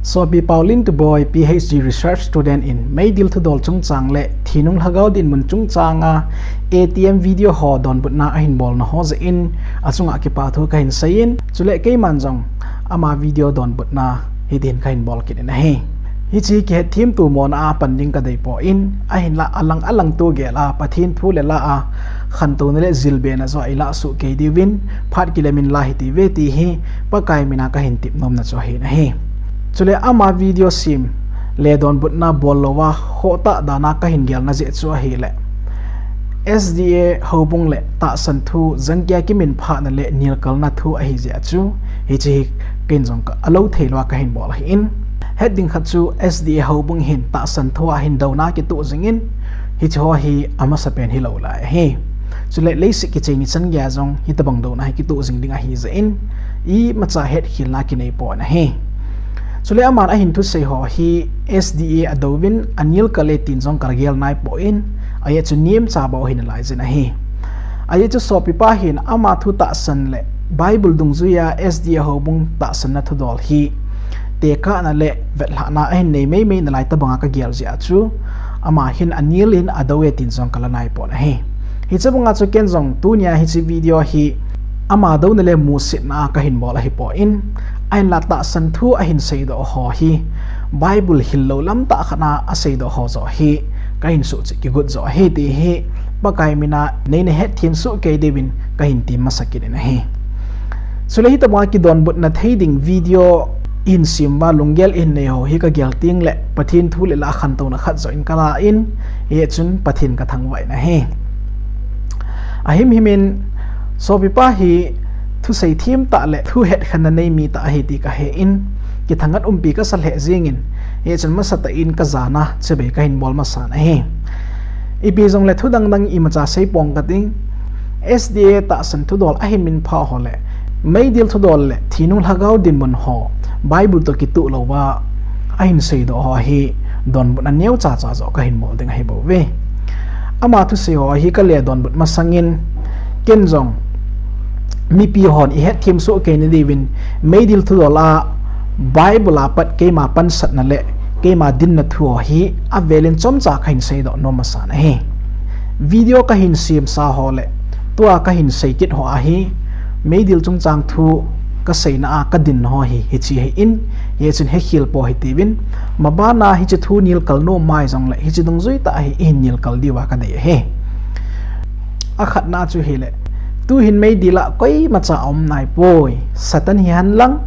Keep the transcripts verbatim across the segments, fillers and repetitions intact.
Sopi Pauline Tuboi, P H D research student in meidil thudol chungchang le thinung lhagao dinmun chungchang a A T M video ho donbutna ahin bolna ho jeh in achunga kipa thu kahin seiyin, chule keiman jong ama video donbutna hitin kahin bol kit in ahi. Hiche kihetthem tu mona a pan ding kadei poi, ahinla alang alang tu gel a Pathen thu le la a khantouna le jilbena joh a ilah soh kei diuvin phat kilemin la hitiuve ti hi Pakai mina kahin tep nomna chu ahi nahi. Chule ama video sem le donbutna bol louva khohtah dan a kahin gelna jeh chu ahile S D A houbung le tahsan thu jangkia kiminphahna le nilkalna thu ahi jeh chu hiche hi ken jong ka alou thei louva kahin bol ahin. Het ding khat chu S D A houbung hin tahsan thu a hin douna kitoh jingin hiche ho hi amasapen hilou lai ahi. Chule leiset kichai ni chan geiya jong hitobang douna hi kitoh jing ding ahi jeh in imacha hetkhelna kinei pon ahi. Chule aman ahin thusei ho hi S D A adouvin anilkal e tin jong kagel nai poi, ajeh chu niamcha bou ahi nalai jin ahi. Ajeh chu sopipa hin ama thu tahsan le Bible dungjuiya S D A houbung tahsanna thudol hi tekahna le vetlhahna ahin nei meimei nalai tobanga kagel jeh chu ama hin anil in adou e tin jong kala nai pon ahi. Hiche banga chu ken jong tunia hiche video hi ama douna le musetna a kahin bol ahipoi, ahinla tahsan thu ahin seidoh ho hi Bible hillou lamtah khat a aseidoh ho joh hi kahin suhchet kigot joh ahi ti hi Pakai mina neina hetthem soh kei diuvin kahin tem masa kit in ahi. Chule hitobanga kidonbutna thei ding video ihin sem uva lunggel ihin nei ho hi kagel tengle Pathen thu le la khantouna khat joh in kala in, hijeh chun Pathen kathangvah in ahi. Ahimhim in sopipa hi thusei themtah le thu hetkhenna nei mitah ahi ti kahen, kithangat umpi kasa lheh jengin, hijeh chun masatah in kajana chibai kahin bol masan ahi. Ipi jongle thu dangdang imacha seipong kating, S D A tahsan thudol ahin minphah ho le meidil thudol le thinung lhagao dinmun ho Bible toh kitoh louva ahin seidoh ho hi donbutna neocha cha joh kahin bol ding ahibouve. Ama thusei ho hi kale donbut masangin ken jong mipi hon ihetthem soh kei na diuvin meidil thudol a Bible a pat keima pansatna le keima dinna thu ho hi avelin chomcha kahin seidoh nom masan ahi. Video kahin semsa ho le tua kahin sei kit ho ahi, meidil chungchang thu kaseina a kadinna ho hi hiche ahin, hijeh chun hekhel pou hitiuvin, mabana hiche thu nilkal nom mai jongle hiche dungjuitah a hi ihin nilkal diuva kadei ahi. Akhatna chu hile, tuhin meidil a koimacha aum naipoi, Satan hihen lang,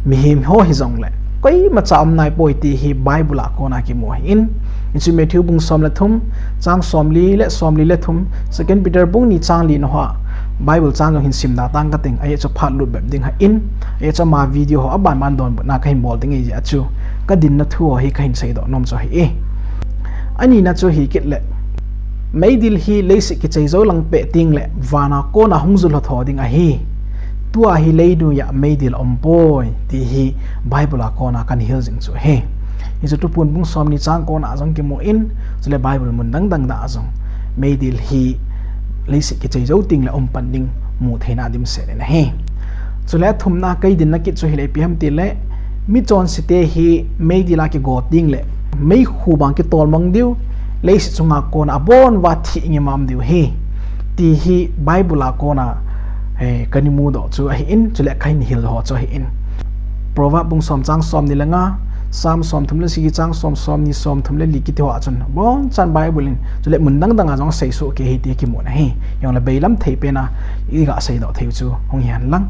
mihem ho hijongle koimacha aum naipoi ti hi Bible a kona kimu ahin, hichu Matthew bung som le thum, chang somli le somli le thum, Second Peter bung ni chang li na hoa Bible chang jong hin simda tang kating, ajeh chu phat lut bep ding ahin, ajeh chu ama video ho abanban donbutna kahin bol ding ahijeh chu kadinna thu ho hi kahin seidoh nom chu ahi. Anina chu hikit le, meidil hi leiset kichai jou lang peh tengle vana kona hung ju lhotho ding ahi. Tua hi leinoiya meidil aumpoi ti hi Bible a kona kahin hil jing chu ahi. Hichu Thuphon bung somni chang kona jong kimun, chule Bible mun dangdang a jong meidil hi leiset kichai jou tengle aum pan ding mu theina dimset in ahi. Chule athumna kei dinna kit chu hile ipi ham tile, michonsete hi meidil a kigo tengle meikhu bang kitolmang diu, leiset chunga kona abon uva thi ngimam diu ahi, ti hi Bible a kona, eh, kana mudoh chu ahin, chule kahin hil ho chu ahin. Proverb bung som chang somni le nga, Psalm somthum le sagi chang som, somni, somthum le li kiti hoa chun abonchan Bible in chule mun dangdang a jong asei soh kei ahi ti kimun ahi. Hijongle beilam thei pen a iga seidoh theiu chu hung hihen lang.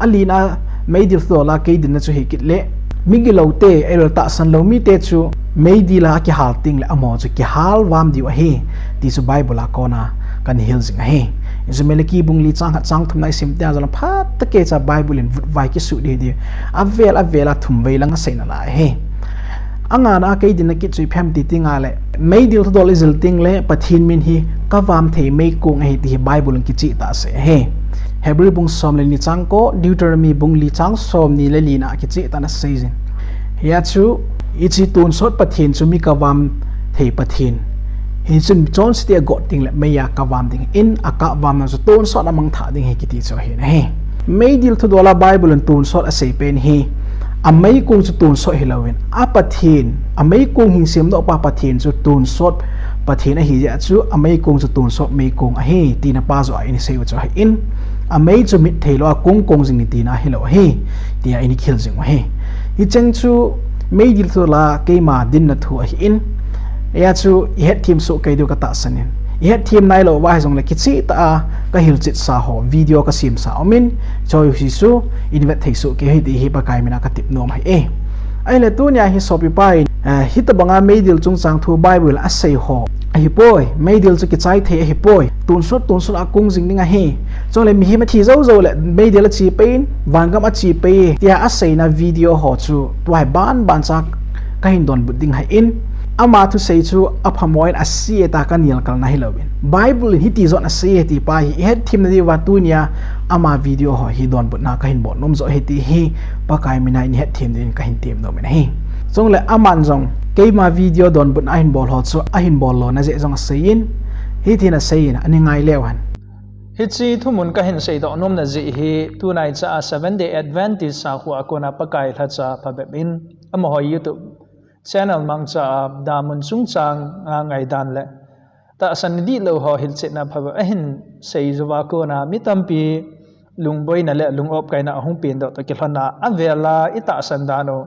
Alina meidil thudol a kei dinna chu hikit le, migiloute, ahiloule tahsan lou mite chu meidil a kihal tengle amaho chu kihal vam diu ahi, ti chu Bible a kona kana hil jing ahi. Hichu Malaki bung li chang khat chang thumna isim teng jongle phatah a kicha Bible in vutvai kisuh ding ahi. Avel avel a thum vei lang asei nalai ahi. Angana kei dinna kit chu ipi ham ti tengle, meidil thudol ijil tengle Pathen min hi kavam thei meikong ahi ti hi Bible in kicheh tah asei ahi. Hebrew bung som le ni chang ko, Deuteronomy bung li chang somni le lina kicheh tah in asei jin. Hia chu, hiche tonsot Pathen chu mi kavam thei Pathen. Hichun chonsete agot tengle meiya kavam ding ahin, akavamna chu tonsot a mangthah ding ahi kiti chu ahi nahi. Meidil thudol a Bible in tonsot asei pen hi Ameikong chu tonsot hilouvin, a Pathen, ameikong hin semdoh pa Pathen chu tonsot Pathen ahi jeh a chu ameikong chu tonsot meikong ahi, tina pa joh a isei u chu ahin. Amei chu mit theilou a kong kong jing ni tina hilou ahi, tia ikihil jing u ahi. Hicheng chu meidil thudol a keima dinna thu ahin. Hia chu ihet them soh kei diu katahsan in. Ihet them nailou uva hijongle kicheh tah a kahilchet sa ho video kasemsa umin, choi hi chu ivet thei soh kei u ahi ti hi Pakai mina katep nom ahi e. Ahile tunia hi sopipa in, eh, hitobanga meidil chungchang thu Bible asei ho ahipoi, meidil chu kichai thei ahipoi, tonsot tonsot a kong jing ding ahi. Chule mihem athi jou jou le meidil ache pei in, vangam ache pei, tia aseina video ho chu tua hi banban cha kahin donbut ding ahin. Ama thusei chu aphamo in ase e tia kanelkalna hilouvin, Bible in hiti jong asei e ti pa hi ihet them nadiuva tunia ama video ho hi donbutna kahin bol nom joh ahi ti hi Pakai mina ihet them din kahin tem nom in ahi. Chule aman jong keima video donbutna ahin bol ho chu ahin bol lona jeh jong asei in, hitin asei in, ana ngai leu hen. Hiche thumun kahin seidoh nomna jeh hi tunaicha a Seventh Day Adventist sakho a kona Pakai lhacha phabep in amaho YouTube channel mangcha a damun chungchang a ngaidan le tahsan dihlou ho hilchetna phabep ahin sei jouva kona mi tampi lungboina le lung-opkaina ahung pendoh toh kilhonna avel a itahsan dan u,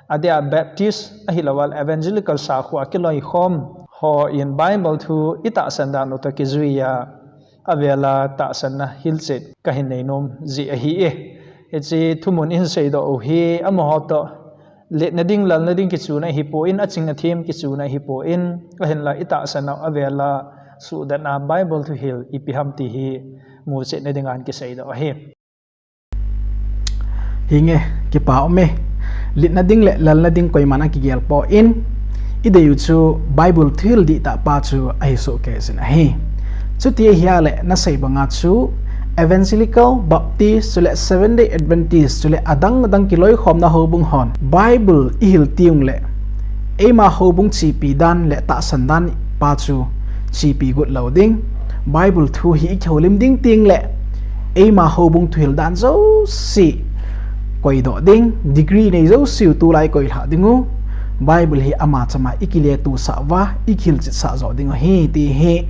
adeh a Baptist ahilouleh Evangelical sakho a kiloikhom hon Bible thu itahsan dan u toh kijui a, avel a tahsanna hilchet kahin nei nom jeh ahi e. Hiche thumun ihin seidoh u hi amaho toh letna ding, lalna ding kichuna ahipoi, aching athem kichuna ahipoi, ahinla itahsan u avel a suhdetna Bible thuhil ipi ham ti hi muchetna dinga kiseidoh ahi. Hinge, kipa um e. Letna ding le lalna ding koiman akigel poi, idei u chu Bible thuhil dihtah pa chu ahi soh kei jin ahi. Chuti ahile nasei banga chu Evangelical, Baptist, chule Seventh Day Adventist, chule adang adang kiloikhomna houbung hon Bible ihil teng ule eima houbung chepi dan le tahsan dan pa chu chepi got lou ding. Bible thu hi ikihoulim ding teng le eima houbung thuhil dan jouse koidoh ding, degree nei jouseu tulai koilhah ding u. Bible hi ama chama ikiletosah uva, ikihilchetsah joh ding u ahi ti hi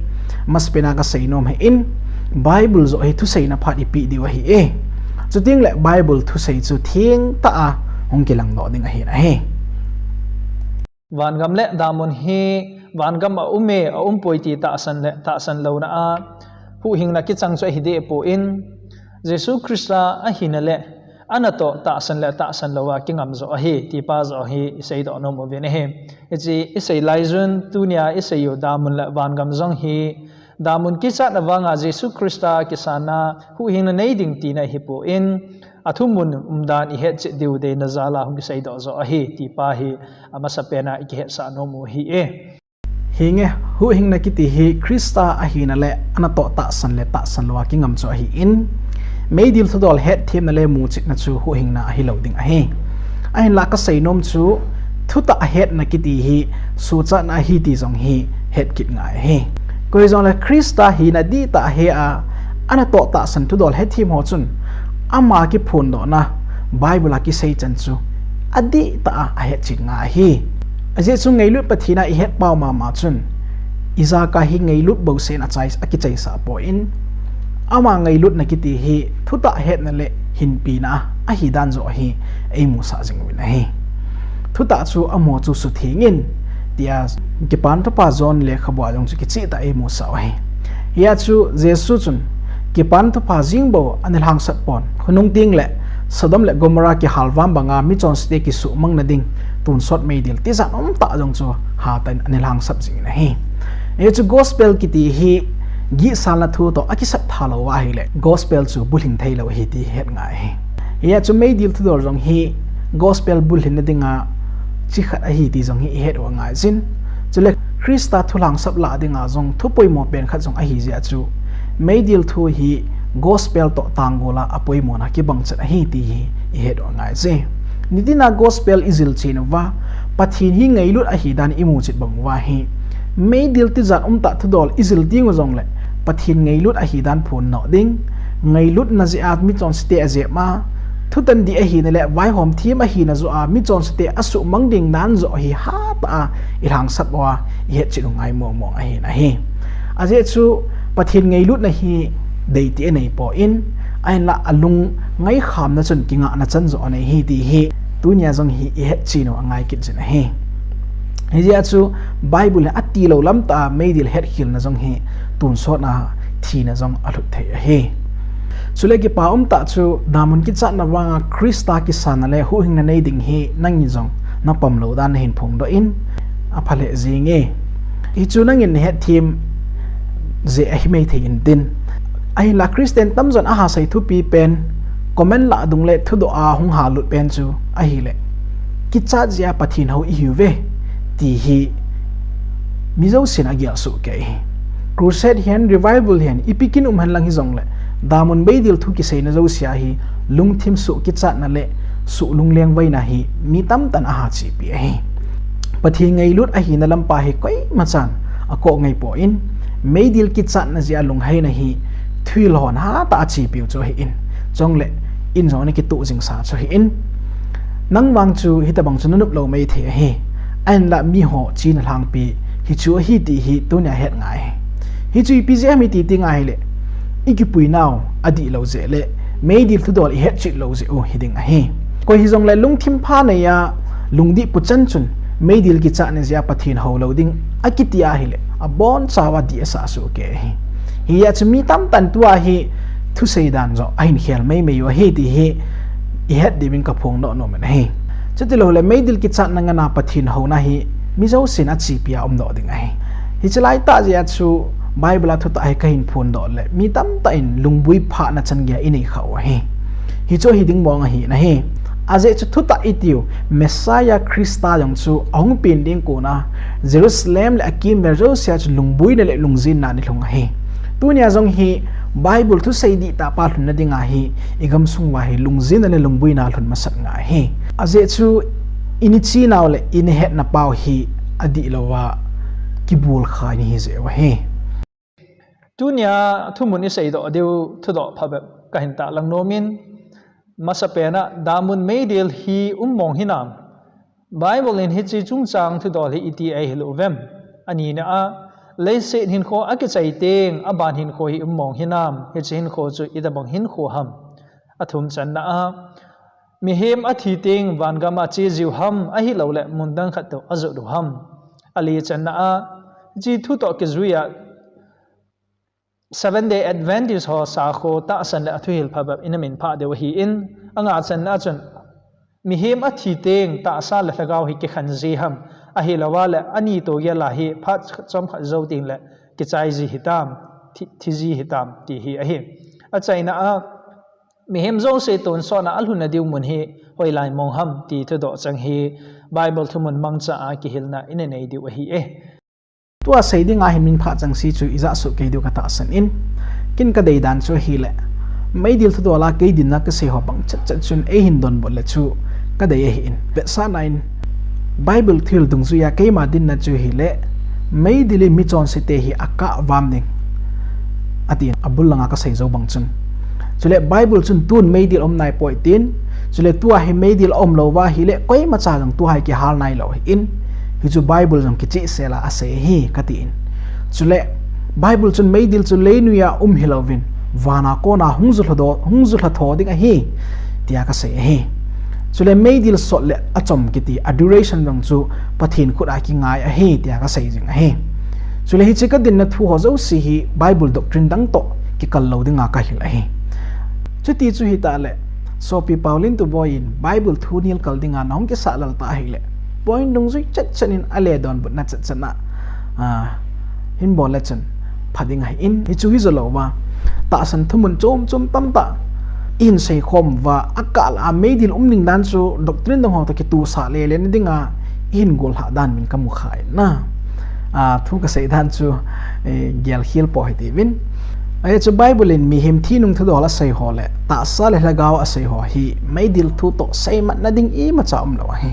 masapen a kasei nom ahin, Bible joh hi thuseina phat ipeh diu ahi e. Chuteng le Bible thusei chu thengtah a hung kilangdoh ding ahin ahi. Vangam le damun hi vangam a um e, a um poi ti tahsan le tahsan louna a huhhingna kichang chu ahi deh poi, Jesu Christa ahina le anatoh tahsan le tahsan lou a kingam joh ahi ti pa joh hi iseidoh nom uvin ahi. Hiche isei laijun tunia isei u damun le vangam jong hi damun kichat avanga Jesu Christa kisanna huhhingna nei ding tina ahipoi, athumun umdan ihetchet diu deina jal a hung kiseidoh joh ahi ti pa hi amasapen a ikihetsah nom u ahi e. Hinge, huhhingna kiti hi Christa ahina le anatoh tahsan le tahsan lou a kingam chu ahin, meidil thudol hetthemna le muchetna chu huhhingna ahilou ding ahi. Ahinla kasei nom chu thutah hetna kiti hi sochatna ahi ti jong hi het kit ngai ahi. Koi jongle Christa hina dihtah ahe a, anatoh tahsan thudol hethem ho chun ama kiphondohna Bible a kisei chan chu adihtah a ahetchet ngai ahi. Ajeh chu ngailut Pathen a ihet pau mama chun ijakai hi ngailut bouseh in achai, akichaisah poi, ama ngailutna kiti hi thutah hetna le hinpina ahidan joh hi eimusah jing uvin ahi. Thutah chu amaho chu sutheng in, tia Kipan Thupha John lekhabua jong chu kichehtah a eimusah u ahi. Hia chu Jesu chun Kipan Thupha jeng bou ana lhangsap pon, khonung tengle Sodom le Gomorrah kihalvam banga michonsete kisuhmangna ding tonsot meidil tijat umtah jong chu hatah in ana lhangsap jingin ahi. Hia chu gospel kiti hi gihsalna thu toh akisap tha louva ahile gospel chu bulhing theilou ahi ti het ngai ahi. Hia chu meidil thudol jong hi gospel bulhinna dinga chi khat ahi ti jong hi ihet u angaijin. Chule Christa thu lhangsap lah dinga jong thu poimo pen khat jong ahi jeh a chu meidil thu hi gospel toh tanggol a apoimona kibang chet ahi ti hi ihet u angaije. Nitina gospel ijil chen uva, Pathen hi ngailut ahidan imuchet bang uva hi, meidil tijat umtah thudol ijil tengu jongle Pathen ngailut ahidan phondoh ding, ngailutna jeh a michonsete ajep a, thutan dih ahina le vaihom thim ahina joh a michonse te asuhmang ding nan joh hi hatah a ilhangsap uva ihetchet u ngai mong mong ahin ahi. Ajeh chu Pathen ngailutna hi deitah a nei poi, ahinlah alung ngaikhamna chun kingahna chan joh anei ahi ti hi tunia jong hi ihetchet u angai kit jin ahi. Hijeh a chu Bible in atilou lamtah a meidil hetkhelna jong hi tonsot a thina jong alhut thei ahi. Chule kipa umtah chu damun kichatna vanga Christa kisanna le huhhingna nei ding hi nangin jong napom lou dan nahin phongdoh in aphalheh jenge. Hichu nangin nahetthem jeh ahi maithei intin. Ahinla Christian tamjon ahasei thupi pen, comment lah dung le thudoh a hung halut pen chu ahile, kichat jeh a Pathen hou ihiuve ti hi mi jousen agel soh kei ahi. Crusade hihen, revival hihen, ipi kin um henlang hijongle, damun meidil thu kiseina jouse a hi lungthim soh kichatna le soh lungleng vaina hi mi tamtah in ahachepi ahi. Pathen ngailut ahina lampa hi koimachan akoh ngai poi, meidil kichatna jeh a lungheina hi thuhil hon hatah a chepiu chu ahin, chule in jong ana kitoh jingsa chu ahin. Nang vang chu hitobang chu nanop lou maithei ahi. Ahinla miho chena lhangpi hichu ahi ti hi tunia het ngai ahi. Hichu ipi jeh ham iti teng ahile, ikipuinau adihlou jeh le meidil thudol ihetchet lou jeh u hiding ahi. Koi hijongle lungthim pha nei a lungdih puchan chun meidil kichatna jeh a Pathen houlou ding akiti ahile, abonchauva dih asah soh kei ahi. Hijeh a chu mi tamtah in tua hi thusei dan joh ahin khel maimai u ahi ti hi ihet diuvin kaphongdoh nom in ahi. Chutiloule meidil kichatna ngana Pathen houna hi mi jousen achepi a umdoh ding ahi. Hiche laitah jeh a chu Bible a thutah hi kahin phondoh le mi tamtah in lungboi phahna chan geiya inei khah u ahi. Hichu hiding mong ahi nahi. Ajeh chu thutah itiu Messiah Christa jong chu ahung pen ding kona Jerusalem le akimvel jouse a chu lungboina le lungjenna anei lhung ahi. Tunia jong hi Bible thusei dihtah pa lhunna dinga hi igamsung uva hi lungjenna le lungboina lhun masat ngai ahi. Ajeh chu ina chenau le ina hetna pau hi adihlouva kibulkha ina hijeh u ahi. Tunia thumun iseidoh diu thudoh phabep kahin tahlang nom in, masapen a damun meidil hi um mong hinam? Bible in hiche chungchang thudol hi iti eihil uvem? Anina a, leiset hinkho akichai teng aban hinkho hi um mong hinam? Hiche hinkho chu itobang hinkho ham? Athum channa a, mihem athi teng vangam a achejiu ham, ahiloule mundang khat toh ajot u ham? Ali channa a, hiche thu toh kijui a Seventh Day Adventist ho sakho tahsan le athuhil phabep ina minphah diu ahin, anga channa a chun, mihem athi teng tahsa le lhagao hi kikhen ji ham, ahilouva le ani toh gel a hi phat chomkhat jou tengle kichai ji hitam, thi, thi ji hitam ti hi ahi. Achaina a, mihem jouse tonsot a alhunna diu mun hi hoilai mong ham ti thudoh chang hi Bible thumun mangcha a kihilna ina nei diu ahi e. Tua sei dinga hin minphah chengse chu ijah soh kei diu katahsan in, ken kadei dan chu ahile, meidil thudol a kei dinna kasei ho bang chetchet chun eihin donbut le chu kadei ahin. Vetsahna in, Bible thuhil dungjuia keima dinna chu ahile, meidil in michonse te hi akah vam ding, atin, abul langa kasei jou bang chun. Chule Bible chun tun meidil aum naipoi tin, chule tua hi meidil aumlouva ahile koimacha jong tua hi kihal nailou ahin, hichu Bible jong kichehsel a asei ahi katin. Chule Bible chun meidil chu leinoiya um hilouvin, vana kona hung ju lhatho, hung ju lhatho ding ahi, tia kasei ahi. Chule meidil sot le achom kiti a duration jong chu Pathen khut a kingai ahi, tia kasei jing ahi. Chule hiche kadinna thu ho jouse hi Bible doctrine dang toh kikal lou dinga kahil ahi. Chuti chu hitah le, sopi Pauline Tuboi in Bible thu nilkal dinga nahung kisah lel tah ahile, point dungjui chetchet in ale donbutna chetchet a, a, hin bol le chun pha ding ahin, hichu hijolouva, tahsan thumun chom chom tamtah ihin seikhom uva, akah lah a meidil um ding dan chu doctrine dang ho toh kitosah lele na dinga ihin gollhah dan uvin kamu kha in na. A, thu kasei dan chu, eh, gelkhel po hitiuvin. Ajeh chu Bible in mihem thi nung thudol asei ho le tahsa le lhagao asei ho hi meidil thu toh seimatna ding imacha umlou ahi.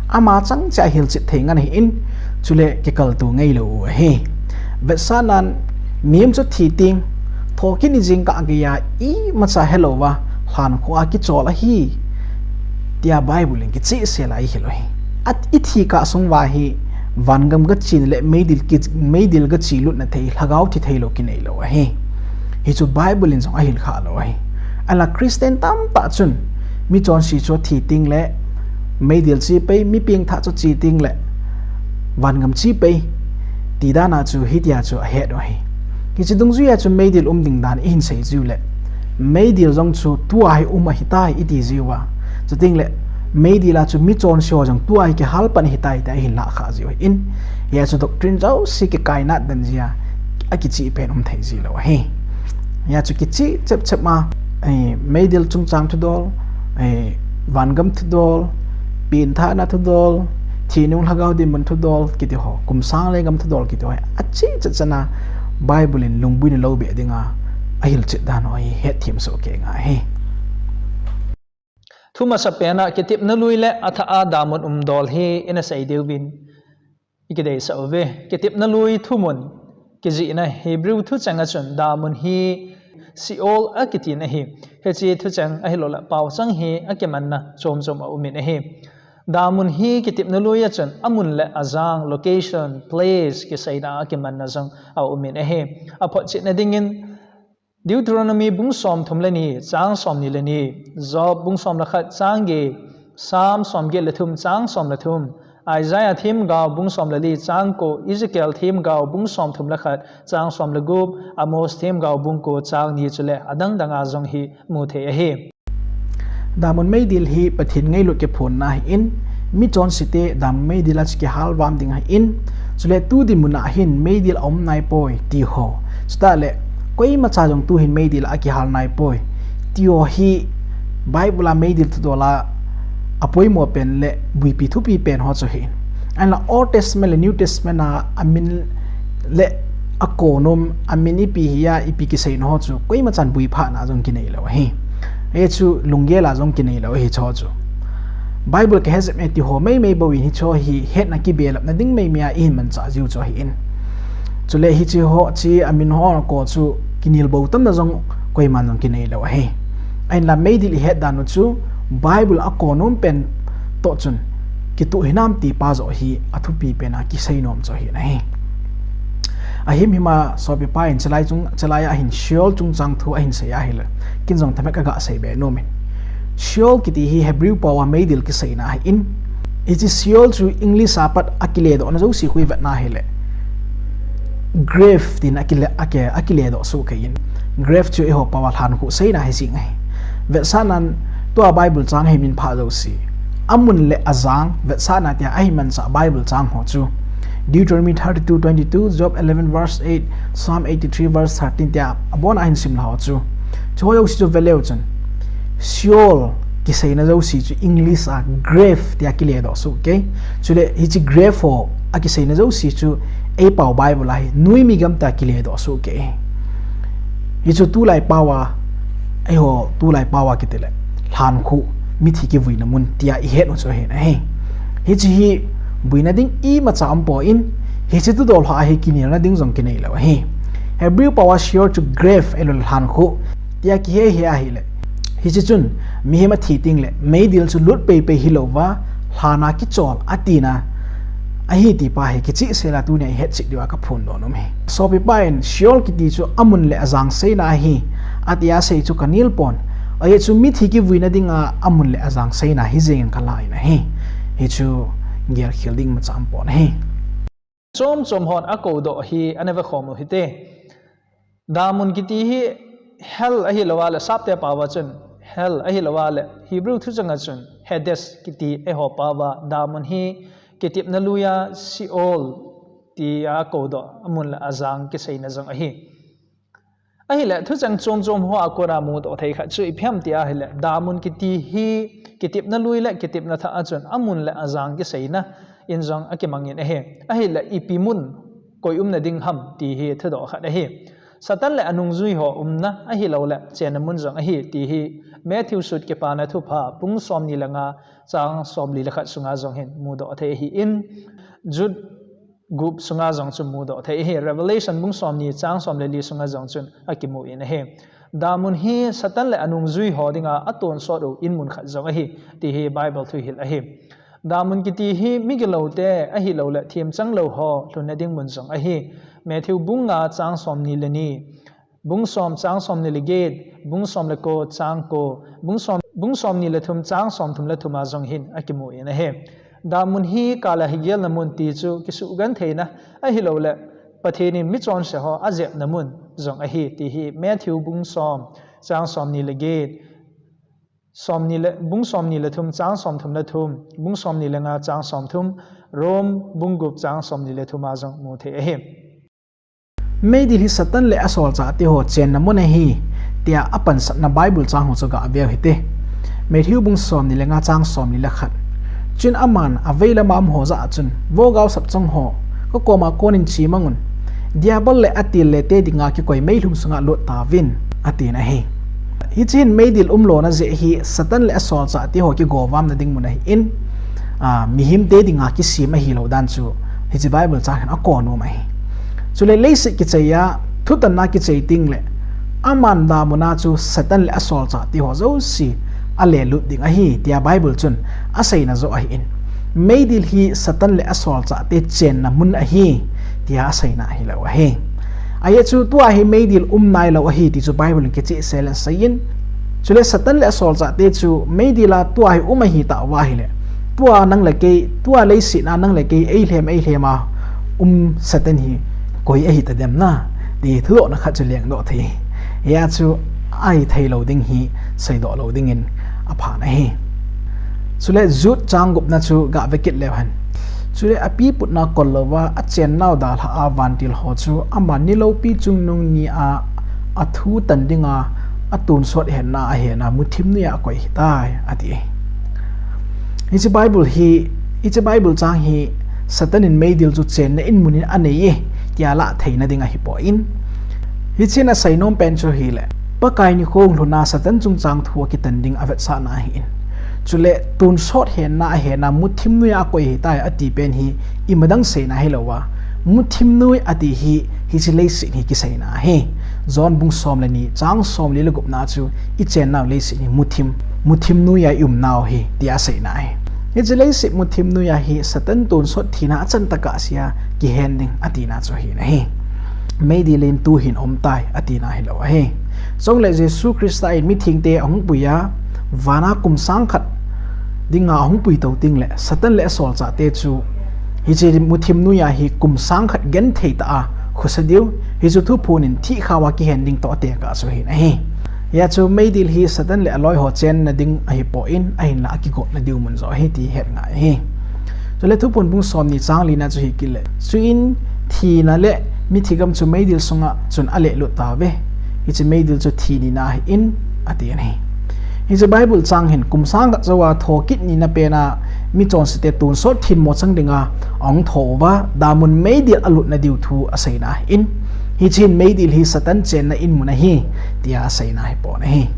Ama chang cheh a hilchet thei ngen ahin, chule kikaltou ngailou u ahi. Vetsahnan, mihem chu thi teng, thokit ni jingkah geiya imacha helouva, lhankhuh a kichol ahi, tia Bible in kichehsel a eihil u ahi. At ithi kah sung uva hi, vangam gache le meidil ki, meidil gache lutna thei, lhagao thi thei lou kinei lou ahi. Hichu Bible in jong ahil kha lou ahi. Ahinla Christian tamtah chun, michonse chu athi teng le, meidil che pei, mi pengthah chu che teng le, vangam che pei, ti dan a chu hitia chu ahet u ahi. Hiche dungjuia chu meidil um ding dan ihin sei jiu le, meidil jong chu tua hi um ahitai iti jiu a. Chuteng le, meidil a chu michonse ho jong tua hi kihal pan ahitai tia ihin lah kha jiu ahin. Hia chu doctrine jouse kikai nat dan jia, akicheh pen um thei ji lou ahi. Hia chu kicheh chep chep ma, eh, meidil chungchang thudol, eh, vangam thudol, pengthahna thudol, thi nung lhagao dinmun thudol kiti ho, kum sang le gam thudol kiti ho, acheh chet chan a Bible in lungbuina lou beh dinga ahil chet dan ho hi hetthem soh kei ngai ahi. Thu masa pen a kitepna lui le athah a damun umdol hi ina sei diu vin, ikideisah uve. Kitepna lui thumun kijihna Hebrew thucheng a chun damun hi Sheol akitin ahi. Hiche thucheng ahilou le paochang hi akimanna chom chom aumin ahi. Damun hi kitepna lui a chun amun le ajang, location, place, kiseina akimanna jong aumin ahi. Aphotchetna dingin Deuteronomy bung somthum le ni, chang somni le ni, Job bung som le khat, chang get, Psalm somget le thum, chang som le thum, Isaiah themgao bung som le li, chang ko, Ezekiel themgao bung somthum le khat, chang som le gup, Amos themgao bung ko, chang ni chule adang dang a jong hi mu thei ahi. Damun meidil hi Pathen ngailut kiphonna ahin, michonse te damun meidil a chu kihal vam ding ahin, chule tu dinmun a hin meidil aum naipoi ti ho, chutah le koimacha jong tu hin meidil a akihal naipoi ti ho hi Bible a meidil thudol a apoimo pen le buipi thupi pen ho chu ahin. Ahinla Old Testament le New Testament a amin le akonom, amin ipi hi a, ipi kiseina ho chu koimachan buiphatna jong kinei lou ahi. Hichu lunggel a jong kinei lou ahi, hicho chu. Bible kahe jep e ti ho meimei bou in hicho hi hetna kibelapna ding meimei a ihin manchah jiu chu ahin. Chule hiche ho, hiche amin ho ko chu kinelbou tamna jong koiman jong kinei lou ahi. Ahinla meidil ihet dan u chu Bible a konom pen toh chun kitoh hinam ti pa joh hi athupi pen a kiseinom chu ahi nahi. Ahimhim a sopipa in chelai chung, chelai a hin Sheol chungchang thu ahin sei ahile, ken jong themkhat kaga sei be nom in. Sheol kiti hi Hebrew pao a meidil kiseina ahin, hiche Sheol chu English a pat akiledohna jouse khu ivetna hile, grave tin akile, aki, akiledoh soh kei in. Grave chu eiho pao a lhankhuh seina hi jeng ahi. Vetsahnan tua Bible chang hi min pha jouse, amun le ajang vetsahna tia ahin manchah Bible chang ho chu Deuteronomy thirty-two twenty-two, Job eleven verse eight, Psalm eighty-three verse thirteen tia abon a ahin simlha ho chu. Chuho jouse chu veleu chun, Sheol kiseina jouse chu English a grave tia kiledoh soh kei. Chule hiche grave ho akiseina jouse chu eipao Bible a hi noimi gam tia kiledoh soh kei. Hichu tulai pao a, eiho tulai pao a kiti le, lhankhuh, mithi kivuina mun tia ihet u chu ahi nahi. Hiche hi buina ding imacha umpoi, hiche thudol ho a hi kinelna ding jong kinei lou ahi. Hebrew pao a Sheol chu grave ahilou le lhankhuh tia kihe hi ahile, hiche chun mihem athi teng le meidil chu lut peipei hilouva, lhan a kichol atina ahi ti pa hi kichehsel a tunia ihetchet diu a kaphondoh nom ahi. Sopipa in Sheol kiti chu amun le ajang seina ahi, atia sei chu kanel pon. Ajeh chu mithi kivuina dinga amun le ajang seina hi jeng in kala in ahi. Hichu gelkhel ding imacha umpon ahi. Chom chom hon akoudoh hi ana vekhom u hite. Damun kiti hi hell ahilouva le, sapte pao a chun hell ahilouva le, Hebrew thucheng a chun Hades kiti eiho pao a, damun hi kitepna lui a Sheol tia koudoh, amun le ajang kiseina jong ahi. Ahile, thucheng chom chom ho a kona mudoh thei khat chu ipi ham ti ahile, damun kiti hi kitepna lui le kitepna thah a chun amun le ajang kiseina in jong akimangin ahi. Ahile, ipi mun koi umna ding ham ti hi thudoh khat ahi. Satan le anungjui ho umna ahilou le chenna mun jong ahi ti hi Matthew sut Kipana Thupha bung somni le nga, chang somli le khat sunga jong hin mudoh thei ahin, Jude gup sunga jong chu mudoh thei ahi. Revelation bung somni chang som le li sunga jong chun akimu in ahi. Damun hi Satan le anungjui ho dinga atonsot u inmun khat jong ahi, ti hi Bible thuhil ahi. Damun kiti hi migiloute ahilouleh themchanglou ho lhunna ding mun jong ahi. Matthew bung nga chang somni le ni, bung som chang somni le get, bung som le ko chang ko, bung som, bung somni le thum chang somthum le thum a jong hin akimu in ahi. Damun hi kal a higelna mun ti chu kisugentheina ahilouleh Pathen in michonse ho ajepna mun jong ahi, ti hi Matthew bung som chang somni le get, somni le, bung somni le thum chang somthum le thum, bung somni le nga chang somthum, Rome bung gup chang somni le thum a jong mu thei ahi. Meidil hi Satan le asolchahte ho chenna mun ahi, tia apansatna Bible chang ho chu gaveu hite. Matthew bung somni le nga chang somni le khat. Chuin aman avei lama um ho jah a chun, Vo gaosap chang ho, kakoma konin chemangun, Diabol le atil le te dinga kikoi meilhum sunga lut tauvin, atin ahi. Hiche hin meidil umlona jeh hi Satan le asolchahte ho kigovamna ding mun ahin, a, mihemte dinga kisem ahilou dan chu hiche Bible chang hin akon um ahi. Chule leiset kichai a, thutanna kichai tengle, aman damuna chu Satan le asolchahte ho jouse alelut ding ahi, tia Bible chun aseina joh ahin. Meidil hi Satan le asolchahte chenna mun ahi, tia aseina ahilou ahi. Ajeh chu tua hi meidil um nailou ahi ti chu Bible in kichehsel in aseiyin. Chule Satan le asolchahte chu meidil a tua hi um ahitauva ahile, tua nang le kei, tua leiset a nang le kei eilhem eilhem a um Satan hi koi ahitadem na, ti thudohna khat chu lengdoh thei. Hia chu ahitheilou ding hi seidoh lou dingin apha ahi. Chule Jude chang gupna chu gave kit leu hen. Chule apiputna kollouva achennau dalha a vantil ho chu ama niloupi chungnung nia athu tan dinga atonsot henna ahena muthim noija akoi ahitai, ati. Hiche Bible hi, hiche Bible chang hi Satan in meidil chu chenna inmun in aneiye, tia lah theina ding ahipoi. Hichun aseinom pen chu hile, Pakai nikho hung lhun a Satan chungchang thu akitan ding avetsahna ahin. Chule tonsot henna ahena muthim noija akoi ahitai ati pen hi imadang seina ahilouva, muthim noi ati hi hiche leiset hi kiseina ahi. John bung som le ni chang somli le gupna chu ichennau leiset hi muthim, muthim noija iumnau ahi, tia aseina ahi. Hiche leiset muthim noija hi Satan tonsot thina achan tah a sea kihen ding atina chu ahin ahi. Meidil in tuhin aumtai atina ahilou ahi. Chule Jesu Christa in mithengte ahung puiya, vana kum sang khat dinga ahung pui tou tengle, Satan le asolchahte chu hiche muthim noija hi kum sang khat genthei tah a khosa diu, hichu thuphon in thihkhao a kihen ding toh atekah chu ahin ahi. Hia chu meidil hi Satan le aloiho chenna ding ahipoi, ahinla akigotna diu mun joh ahi ti het ngai ahi. Chule Thuphon bung somni chang lina chu hi kit le, Chuin thina le mithigam chu meidil sunga chun alelut tauve. Hiche meidil chu thi nina ahin, ati ahi. Hiche Bible chang hin kum sang khat jouva thokit nina pena michonsete tonsot thinmo chang dinga ahung thouva, damun meidil alutna diu thu aseina ahin. Hiche hin meidil hi Satan chenna inmun ahi, tia aseina ahipon ahi.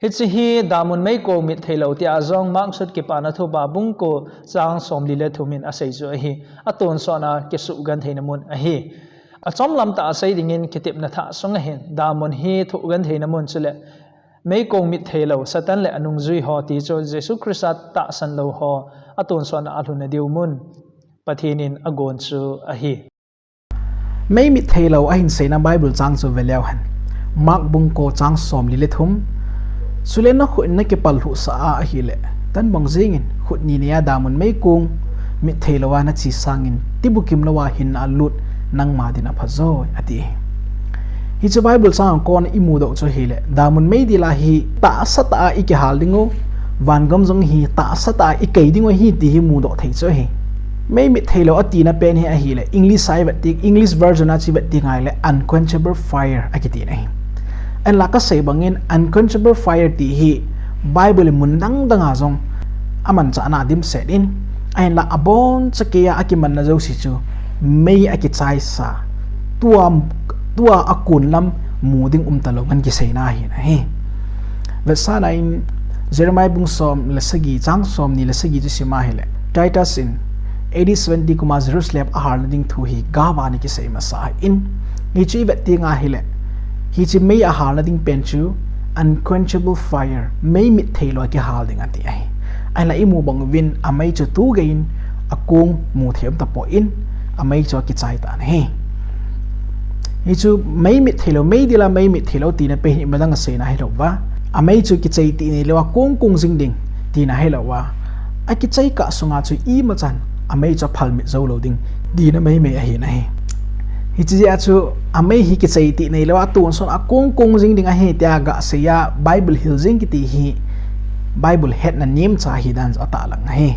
Hiche hi damun meikong mit theilou tia jong Mark sut Kipana Thupha bung ko chang somli le thum in asei chu ahi. Atonsotna kisugentheina mun ahi. Achomlam tah a sei dingin kitepna thah sunga hin damun hi thugentheina mun chule meikong mit theilou Satan le anungjui ho ti chu Jesu Christa tahsan lou ho atonsotna alhunna diu mun Pathen in agon chu ahi. Mei mit theilou ahin seina Bible chang chu veleu hen. Mark bung ko chang somli le thum. Chule nakhut in nakipal lhuhsah a ahile, tan bang jengin khut ni neiya damun meikong mit theilouva nache sangin, ti bukim louva hinna alut nangma din aphajoi, ati. Hiche Bible chang a kon imudoh chu hile, damun meidil a hi tahsa tah a ikihal diu, vangam jong hi tahsa tah a ikei diu ahi ti hi mudoh thei chu ahi. Mei mit theilou atina pen hi ahile, English a ivet teng, English version a chu ivet teng ahile, unquenchable fire akitina ahi. Ahinla kasei bangin, unquenchable fire ti hi Bible in mun dang dang a jong amanchahna dimset in, ahinla aboncha keiya akimanna jouse chu mei akichaisa, tua, tua akon lam mu ding umtalou ngen kiseina ahin ahi. Vetsahna in Jeremiah bung som le sagi chang somni le sagi chu sim ahile, Titus in A D seventy kum a Jerusalem ahalna ding thu hi gaova ana kisei masa in, hichu ivet teng ahile, Hiche mei a halna ding pen chu unquenchable fire, mei mit thei lou a kihal ding ati ahi. Ahinla imu bang uvin amei chu tugei in akong mu thei um tapon, amei chu akichai tan ahi. Hichu mei mit thei lou, meidil a mei mit thei lou tina pen hi imadang aseina hilou va. Amei chu kichai tih neilou a kong kong jing ding tina hilou va. Akichai kah sunga chu imachan amei chu aphal mit jou lou ding tina meimei ahi nahi. Hiche jeh a chu amei hi kichai tih neilou a tonsot a kong kong jing ding ahi tia gasei a Bible hil jing kiti hi Bible hetna nemcha hidan chu atahlang ahi.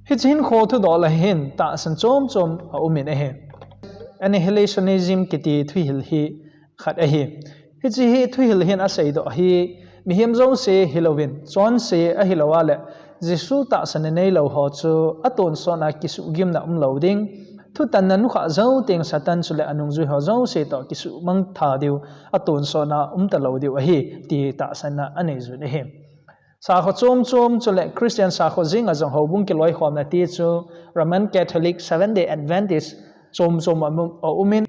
Hiche hinkho thudoh lah hin tahsan chom chom aumin ahi. Annihilationism kiti thuhil hi khat ahi. Hiche hi thuhil hin aseidoh hi mihem jouse hilouvin, chonse ahilou a le Jesu tahsan neilou ho chu atonsot a kisuhgimna umlou ding, thutanna nukhah jou teng Satan chule anungjui ho jouse toh kisuhmang tha diu, atonsot a umtalou diu ahi ti tahsanna anei jun ahi. Sakho chom chom chule Christian sakho jing a jong houbung kiloikhomna ti chu Roman Catholic, Seventh Day Adventist chom chom aum, aumin,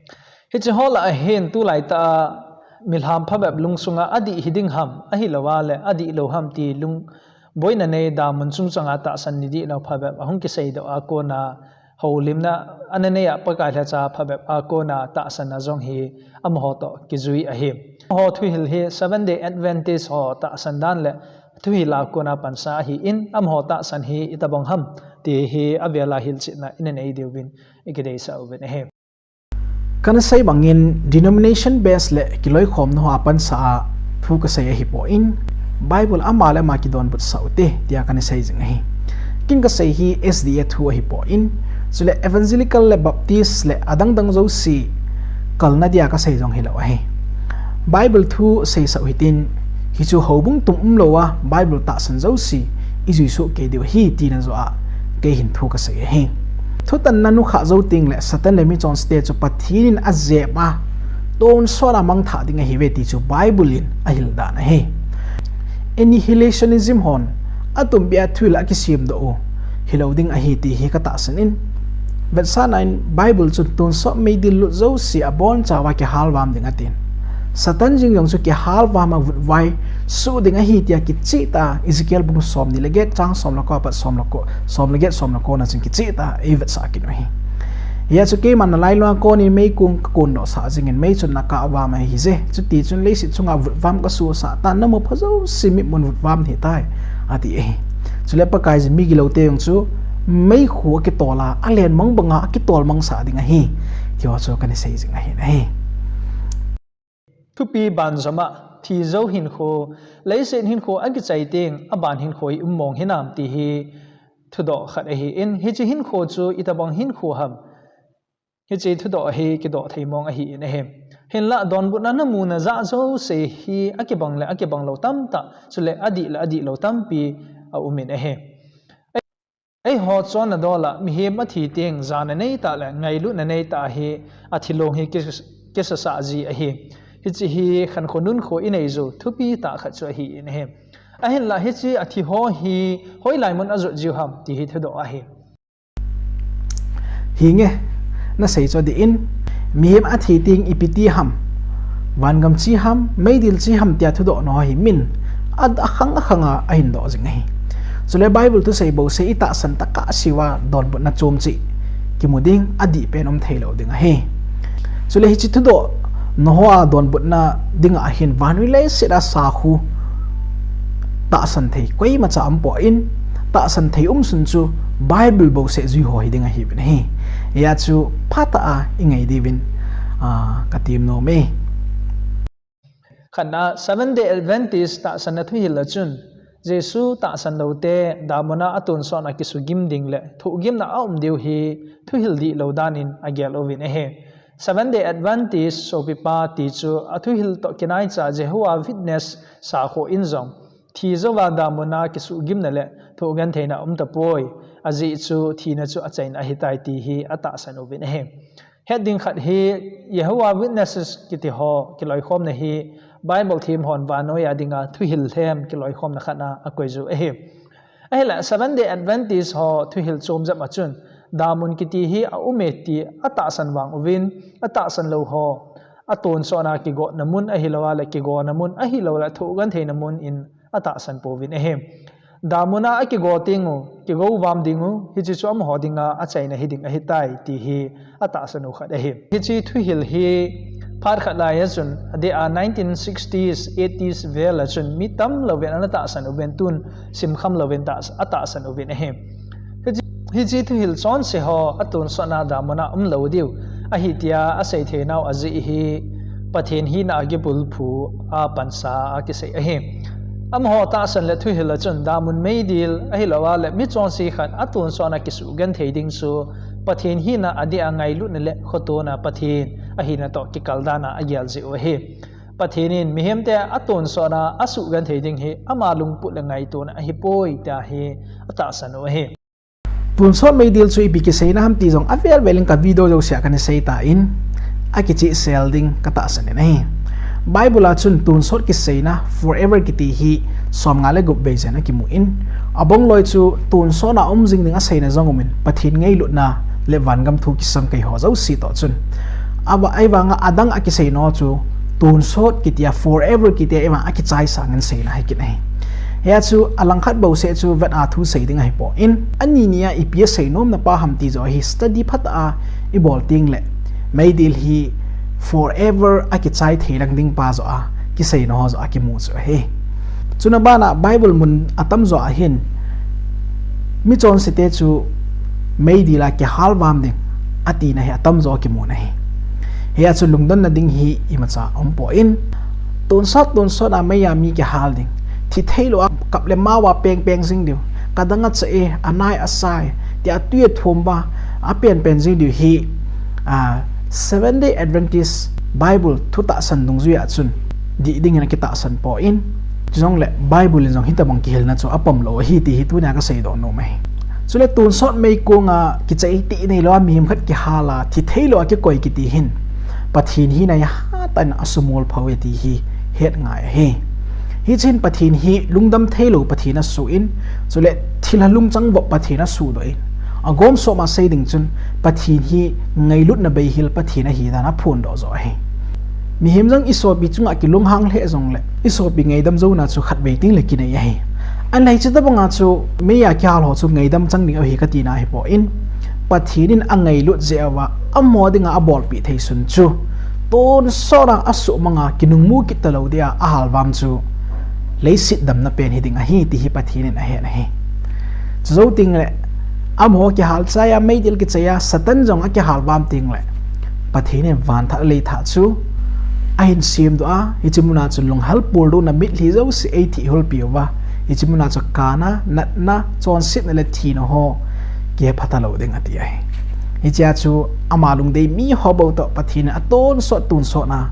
hiche ho lah a hin tulaitah a milham phabep lungsunga adih hiding ham, ahilou a le adih lou ham ti lung boina nei damun chungchang a tahsan nidih lou phabep ahung kiseidoh a kona houlimna ana nei a Pakai lhacha phabep a kona tahsan a jong hi amaho toh kijui ahi. Amaho thuhil hi Seventh Day Adventist ho tahsan dan le thuhil a kona pansa ahin, amaho tahsan hi itobang ham ti hi avel a hilchetna ina nei diuvin ikideisah uvin ahi. Kana sei bangin denomination base le kiloikhomna ho a pansa a thu kasei ahipon, Bible ama le ama kidonbut sah ute tia kana sei jing ahi. Ken kasei hi S D A thu ahipon, chule Evangelical le Baptist le adang dang jouse kalna dia kasei jong hilou ahi. Bible thu seisah u hitin, hichu houbung tum umlou a Bible tahsan jouse ijui soh kei diu ahi tina joh a kei hin thu kasei ahi. Thutanna nukhah jou teng le Satan le michonsete chu Pathen in ajep a tonsot a mangthah ding ahiuve ti chu Bible in ahil dan ahi. Annihilationism hon atumbeh a thuhil akisemdoh u hilou ding ahi ti hi katahsan in, vetsahna in Bible chun tonsot meidil lut jouse abonchauva kihalvam ding atin, Satan jeng jong chu kihalvam a vutvai soh ding ahi tia kichehtah a Ezekiel bung somni le get chang som le ko apat som le ko, som le get som le ko na chun kichehtah a eivetsah kit u ahi. Hia chu keiman nalailunga konin meikong kakondoh sah jingin mei chun nakahvam ahije, chutichun leiset chunga vutvam kasohsah tan, namu pha jouse mitmun vutvam ahitai, ati ahi. Chule Pakaiyin migiloute jong chu meikhu akitol a, alen mang banga akitol mangsah ding ahi, tiho chu kana sei jing ahi nahi. Thupi banjom a, thi jou hinkho, leiset hinkho akichai teng, aban hinkho hi um mong hinam ti hi thudoh khat ahin, hiche hinkho chu itobang hinkho ham, hiche thudoh hi kidoh thei mong ahin ahi. Hinlah donbutna namu najah jouse hi akibang le akibang lou tamtah, chule adih le adih lou tampi aumin ahi. Eiho chonna dol a mihem athi teng jana neitah le ngailutna neitah hi athilong hi ki-, kisasah ji ahi. Hiche hi khankho nunkho inei jou thupi tah khat chu ahin ahi. Ahinlah hiche athi ho hi hoilai mun ajot jiu ham ti hi thudoh ahi. Hinge, nasei chu adih in, mihem athi teng ipi ti ham, vangam che ham, meidil che ham tia thudohna ho hi min a, akhang akhang a ahin doh jing ahi. Chule Bible thusei bouseh itahsan tah a kahseuva donbutna chom cheh kimu ding, adih pen um theilou ding ahi. Chule hiche thudohna ho a donbutna dinga hin vannoi leiset a sakhu tahsan thei koimacha umpon, tahsan thei umsun chu Bible bouseh jui ho hiding ahiuvin ahi. Hia chu phatah a ingai diuvin, a, katem nom e. Khatna, Seventh Day Adventist tahsanna thuhil a chun, Jesu tahsan loute damun a atonsot a kisugim ding le thohgimna aum diu hi thuhil dihlou danin agel uvin ahi. Seventh Day Adventist sopipa ti chu athuhil toh kinaicha Jehovah Witness sakho in jong, thi jouva damun a kisugimna le thohgentheina umtapoi, ajeh chu thina chu achaina ahitai ti hi atahsan uvin ahi. Het ding khat hi Jehovah Witnesses kiti ho kiloikhomna hi Bible them hon vannoi a dinga thuhil them kiloikhomna khat a akoi ju ahi. Ahinlah Seventh Day Adventist ho thuhil chom jep a chun damun kiti hi aume ti atahsan vang uvin, atahsan lou ho atonsotna kigotna mun ahilou le kigona mun ahilou le thoh gentheina mun in atahsan pouvin ahi. Damun a akigo teng u, kigo vam ding u, hiche chu amaho dinga achaina hiding ahitai ti hi atahsan u khat ahi. Hiche thuhil hi phat khat lai a chun, adeh a nineteen sixties, eighties vel a chun mi tamlouvin ana tahsan uvin tun simkham louvin tah, atahsan uvin ahi. Hiche, hiche thuhil chonse ho atonsotna damun a umlou diu ahi tia asei theinau ajeh hi Pathen hina a kibulphu a pansa a kisei ahi. Amaho tahsan le thuhil a chun damun meidil ahilou le michonse khat atonsotna kisuh genthei ding chu Pathen hina adeh a ngailutna le khotona Pathen ahina toh kikal dan a agel jeh u ahi. Pathen in mihemte atonsotna asuh genthei ding hi ama lungput le ngaitona ahipoi tia hi atahsan u ahi. Tonsot meidil chu ipi kiseina ham ti jong avel vel in ka video jouse a kana sei tan, akicheh sel ding katahsan in ahi. Bible a chun tonsot kiseina forever kiti hi somnga le gup vei jen akimun, abongloi chu tonsotna um jing ding aseina jong umin, Pathen ngailutna le vangam thu kisam kei ho jouse toh chun. Ava, ahivanga adang a kisei nau chu tonsot kitia forever kitia ahivang akichai sangin seina hi kit ahi. Hia chu alangkhat bouseh chu vet a thu sei ding ahipon, ani ni a ipi asei nomna pa ham ti joh hi study phatah a ibol teng le meidil hi forever akichai thei lang ding pa joh a kisei nau ho joh akimu chu ahi. Chuna bana Bible mun atamjo a hin michonsete chu meidil a kihal vam ding atina hi atamjo kimun ahi. Hia chu lungdonna ding hi imacha umpon, tonsot tonsot a mei a mi kihal ding, thi theilou a kap le mao a peng peng jing diu, kadang acha e, anai asa e, tia tui athum uva apen pen jing diu hi, a, Seventh Day Adventist Bible thutahsan dungjui a chun dih dingin akitahsan pon, chujongle Bible in jong hitobang kihilna chu apom lou ahi ti hi tunia kasei doh nom ahi. Chule tonsot meikong a kichai tih neilou a mihem khat kihal a thi theilou a kikoi kiti hin Pathen hina hi hatah in asumol pha uve ti hi het ngai ahi. Hichun Pathen hi lungdam theilou Pathen asuh in, chule thilha lungchang vop Pathen asuhdoh in, agom sop ma sei ding chun Pathen hi ngailutna beihil Pathen ahi dan aphondoh joh ahi. Mihem jong isopi chunga kilunghang lheh jongle isopi ngaidam jouna chu khatvei teng le kinei ahi. Ahinla hiche tobanga chu mei a kihal ho chu ngaidam chang ding ahi katina ahipon, Pathen in angailut jeh uva amaho dinga abolpeh thei sun chu tonsot a asuhmang a kinungmu kit talou dia ahal vam chu leiset damna pen hiding ahi ti hi Pathen in ahen ahi. Chujou tengle amaho kihal chai a meidil kichai a Satan jong akihal vam tengle Pathen in van thah le lei thah chu ahin semdoh a, hiche muna chun lunghel puldohna mitlhi jouse eithih hulpeh uva, hiche muna chu kana, natna, chonsetna le thina ho kihepha talou ding ati ahi. Hichea chu ama lungdei miho bou toh Pathen in atonsot tonsot a,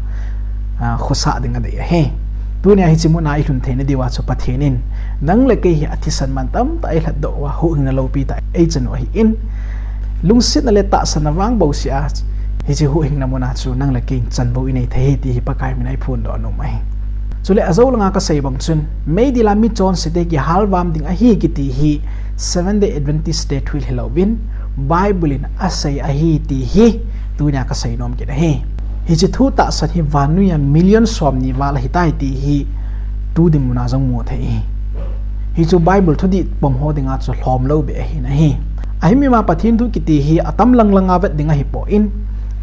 a, khosah ding adei ahi. Tunia hiche muna ilhun theina diuva chu Pathen in nang le kei hi athisan man tamtah eilhatdoh uva, huhhingna loupi tah eichan u ahin, lungsetna le tahsanna vang bouseh a hiche huhhingna muna chu nang le kei in chanvou inei thei ti hi Pakai mina iphondoh nom ahi. Chule ajou langa kasei bang chun meidil a michonsete kihal vam ding ahi kiti hi Seventh Day Adventist te thuhil hilouvin Bible in asei ahi ti hi tunia kasei nom kit ahi. Hiche thutahsan hi vannoiya million somni val ahitai ti hi tu dinmuna jong mu thei ahi. Hichu Bible thudih pom ho dinga chu lhomlou beh ahi nahi. Ahin ima Pathen thu kiti hi atam lang langa vet ding ahipon,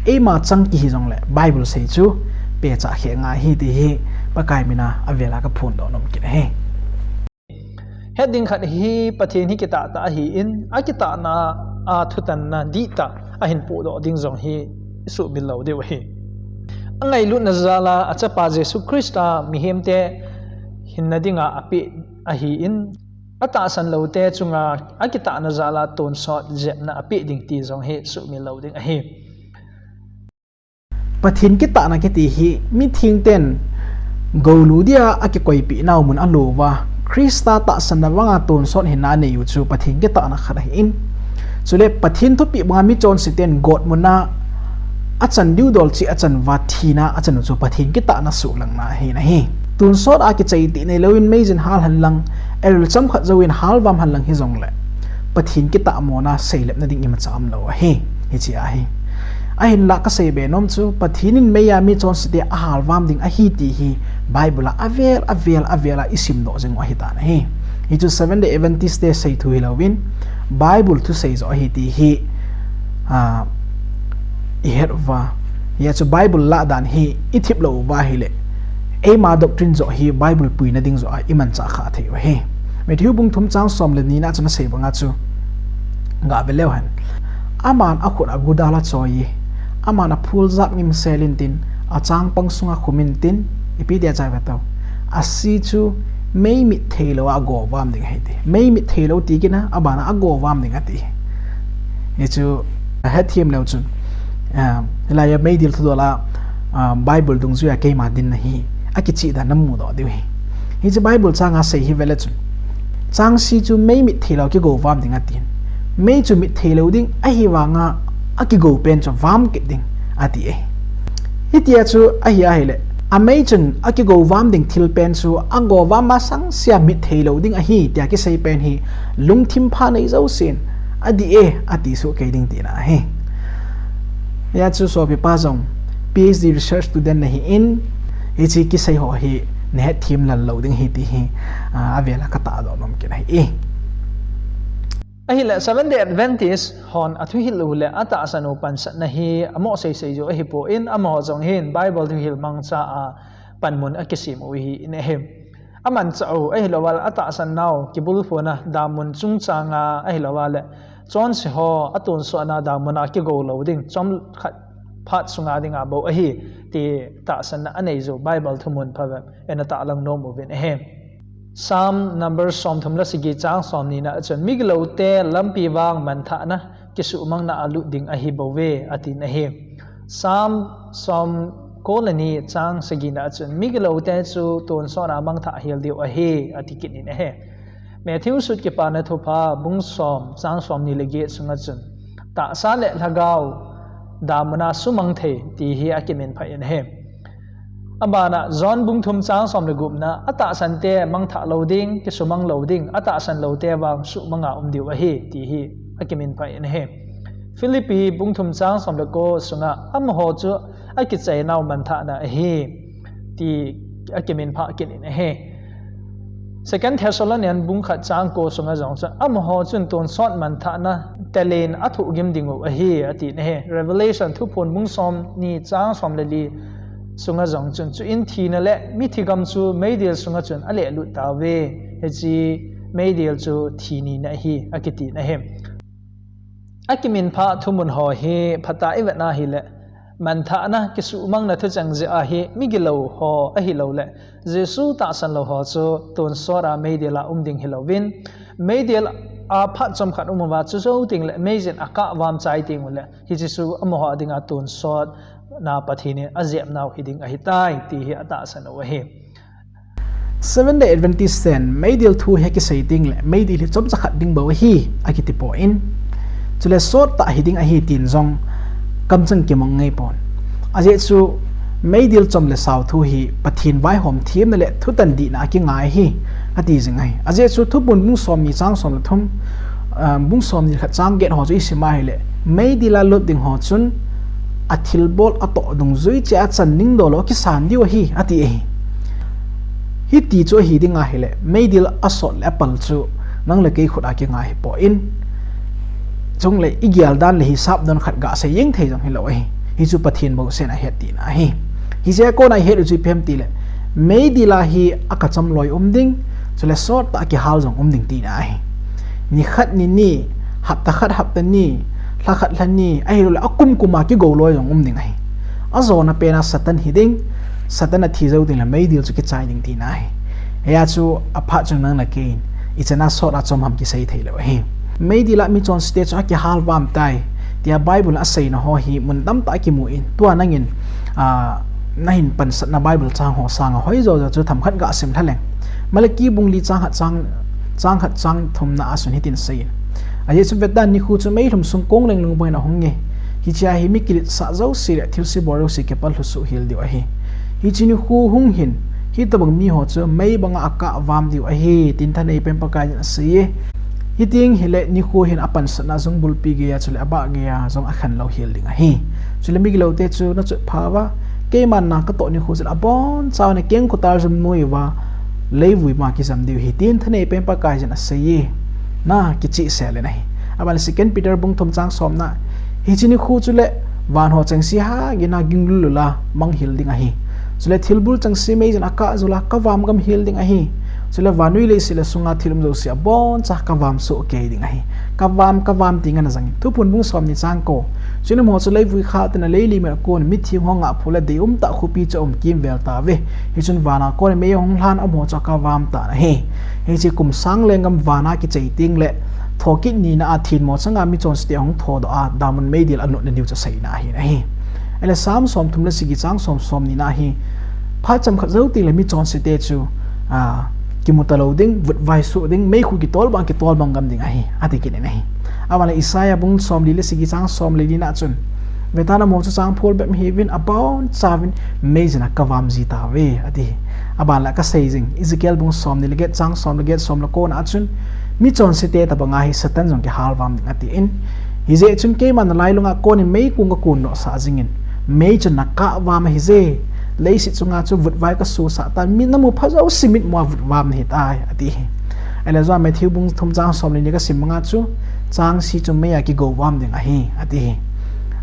eima chang kihi jongle Bible sei chu pehcha khe ngai ahi ti hi Pakai mina avela kaphondoh nom kit ahi. Het ding khat hi Pathen hi kitah tah ahin, akitahna a thutanna dihtah ahin pohdoh ding jong hi isuhmil lou diu ahi. Angailutna jal a achapa Jesu Christa mihemte hinna dinga apeh ahin, atahsan loute chunga akitahna jal a tonsot jepna apeh ding ti jong hi suhmil lou ding ahi. Pathen kitahna kiti hi mithengten goulu dia akikoipeh nau mun alouva, Christa tahsanna vanga tonsot hinna anei u chu Pathen kitahna khat ahin, chule Pathen thupeh banga michonseten gotmuna achan diu dol cheh achan uva thina achan u chu Pathen kitahna suhlangna ahi nahi. Tonsot a kichai tih neilouvin meijin hal henlang, eril chomkhat jouvin halvam henlang hijongle Pathen kitahmona seilepna ding imacha umlou ahi. Hiche ahi. Ahinlah kasei be nom chu, Pathen in mei a mi chonsete ahal vam ding ahi ti hi Bible a avel, avel, avel a isim doh jing u ahi tan ahi. Hichu Seventh Day Adventist te sei thu hilouvin, Bible thusei joh ahi ti hi, a, ihet uva. Hijeh chun Bible lah dan hi ithip lou uva ahileh, eima doctrine joh hi Bible puina ding joh a imanchah kha thei u ahi. Matthew bung thum chang som le ni na chun asei banga chu, gah ve leu hen. Aman akhut a gudal achoi e, aman aphul jap ngimsel intin, achangpang sunga khum intin, ipi ti achai ve tau. Asi chu mei mit thei lou a ago vam ding ahi ti. Mei mit thei lou ti kit na, aban a ago vam ding ati. Hichu ahet them leu chun, ah, hilai a meidil thudol a, ah, Bible dungjuia keima dinna hi akichih dan namu doh diu ahi. Hichu Bible chang a sei hi ve le chun, chang si chu mei mit thei lou a kigo vam ding atin. Mei chu mit thei lou ding ahivanga akigo pen chu vam kit ding ati e. Hitia chu ahi ahileh, amei chun akigo vam ding thil pen chu ago vam masang sia mit thei lou ding ahi tia kisei pen hi lungthim pha nei jousen adih e ati soh kei ding tina ahi. Hijeh chun sopipa jong PhD research student nahin, hiche kisei ho hi nahet them lal lou ding ahi ti hi, ah, avel a katahdoh nom kit ahi e. Ahileh Seventh Day Adventist hon athuhil u le atahsan u pansatna hi amoh seisei u ahipoi, amaho jong hin Bible thuhil mangcha a panmun akisem u ahi in ahi. Amanchah u ahilouleh atahsan nau kibulphuna damun chungchang a ahilouleh chonse ho atonsot na damun a kigo lou ding, chomkhat phat sunga dinga bou ahi ti tahsanna anei u Bible thumun phabep in atahlang nom uvin ahi. Psalm number somthum le sagi chang somni na achun, migiloute lampi vang manthahna kisuhmangna a lut ding ahi bouve atin ahi. Psalm somko le ni chang sagi na achun, migiloute chu tonsot a mangthah hel diu ahi ati kit in ahi. Matthew sut kipana thupha bung som chang somni le get sunga chun, tahsa le lhagao damun a sumang thei ti hi akiminphah in ahi. Abana John bung thum chang som le gup na, atahsan te mangthah lou ding, kisumang lou ding, atahsan loute vang suhmanga um diu ahi ti hi akiminphah in ahi. Philippi bung thum chang som le ko sunga, amaho chu akichai nau manthahna ahi ti akiminphah kit in ahi. Second Thessalonian bung khat chang ko sunga jong chun, amaho chun tonsot manthahna talen athohgim ding u ahi ati in ahi. Revelation thuphon bung somni chang som le li sunga jong chun, chuin thina le mithi gam chu meidil sunga chun alehlut tauve. Hiche meidil chu thi nina ahi akiti in ahi. Akiminphah thumun ho hi phatah a ivet na ahileh, manthahna kisuhmangna thucheng jeh a hi migilou ho ahilouleh Jesu tahsan lou ho chu tonsot a meidil a um ding hilouvin, meidil a phat chomkhat um uva chu jou teng le meijin akah vam chai teng uleh, hiche chu amaho dinga tonsot na Pathen in ajepnau hiding ahitai ti hi atahsan u ahi. Seventh Day Adventist ten meidil thu hi kisei teng le meidil hi chomcha khat ding bou ahi akiti poi. Chule sottah hiding ahi tin jong kamchang kimang ngai pon. Ajeh chu meidil chom le sao thu hi Pathen vaihom themna le thutan dihna a kingai ahi ati jing ahi. Ajeh chu Thuphon bung somni chang som le thum, ah, bung somni le khat chang get ho chu isim a ahileh, meidil a lut ding ho chun athilbol atoh dungjui cheh a chan ningdoh lou kisan diu ahi ati ahi. Hiti chu ahi ding ahileh, meidil asot le apal chu nang le kei khut a kingai ahipoi. Chule igel dan le hisap dan khat gasei jeng thei jong hilou ahi. Hichu Pathen bou sen ahet tina ahi. Hijeh a kona ihet u chu ipi ham tileh, meidil a hi akacham loi um ding, chule sottah a kihal jong um ding tina ahi. Ni khat ni ni, hapta khat hapta ni, lha khat lha ni, ahilouleh akum kum a kigou loi jong um ding ahi. Ajona pen a Satan hiding, Satan athi jou teng le meidil chu kichai ding tina ahi. Hijeh a chu aphat chun nang le kei in ichan a sot a chom ham kisei thei lou ahi. Meidil a mi chonsete chu akihal vam tai tia Bible a aseina ho hi mun tamtah a kimu in, tua nangin, ah, nahin pansatna Bible chang ho sanga hoi jo jo chu themkhat gasim lha leng. Malaki bung li chang khat chang, chang khat chang thumna a chun hitin asei in, ajeh chu vetdan nikho chu meilhum sung kong leng lung bangin ahung e. Hiche a hi mi kiletsah jouse le thilse bol jouse kipal lhusuh hel diu ahi. Hiche nikho hung hin, hitobang mi ho chu mei banga akah vam diu ahi, tin thanei pen Pakai in asei e. Hiteng hile nikho hin apansatna jong bulpi geiya chule abah geiya jong akhen lou hel ding ahi. Chule migiloute chu nachot pha uva, keiman na katoh nikho chule abonchauva nakeng khotal jum noiuva leivui ma kijam diu ahi, tin thanei pen Pakaiyin aseiye. Na kichehsel in ahi. Aban le Second Peter bung thum chang somna, hiche nikho chule van ho chengse hagin a ginglul lula manghil ding ahi. Chule thilbul chengse meijin akah jula kavam gam hel ding ahi. Chule vannoi leiset le sunga thil um jouse aboncha kavam soh kei ding ahi. Kavam, kavam ti ngen ajang in. Thuphon bung somni chang ko. Chun amaho chu leivui khah tah in a lei limit a kon, mithi ho ngahphu le deium tah khopi chu aum kimvel tauve. Hichun vana kon mei ahung lhan, amaho chu akavam tan ahi. Hiche kum sang lenggam vana kichai teng le thokit nina a thenmo changa michonsete ahung thodoh a, damun meidil anotna diu chu aseina ahin ahi. Ahile Psalm somthum le sagi chang som, somnina hi, phat chomkhat jou teng le michonsete chu, a, kimu talou ding, vutvai soh ding, meikhu kitol bang, kitol bang gam ding ahi, ati kit in ahi. Aban le Isaiah bung somli le sagi chang somli lina chun, vetan amaho chu changphol bep hiuvin, abonchauvin meijin a kavam ji tauve, ati. Aban le kasei jing, Ezekiel bung somni le get chang som le get som le kona chun, michonsete tobanga hi Satan jong kihalvam ding atin. Hijeh chun keiman nalailunga konin meikong kakon nosah jingin, mei chun nakahvam ahije. Leiset chunga chu vutvai kasosah tan, mi namu pha jouse mitmua vutvam nahitai, ati hi. Ahile jong Matthew bung thum chang somleni kasim banga chu, chang sagi chu meiya kigouvam ding ahi, ati hi.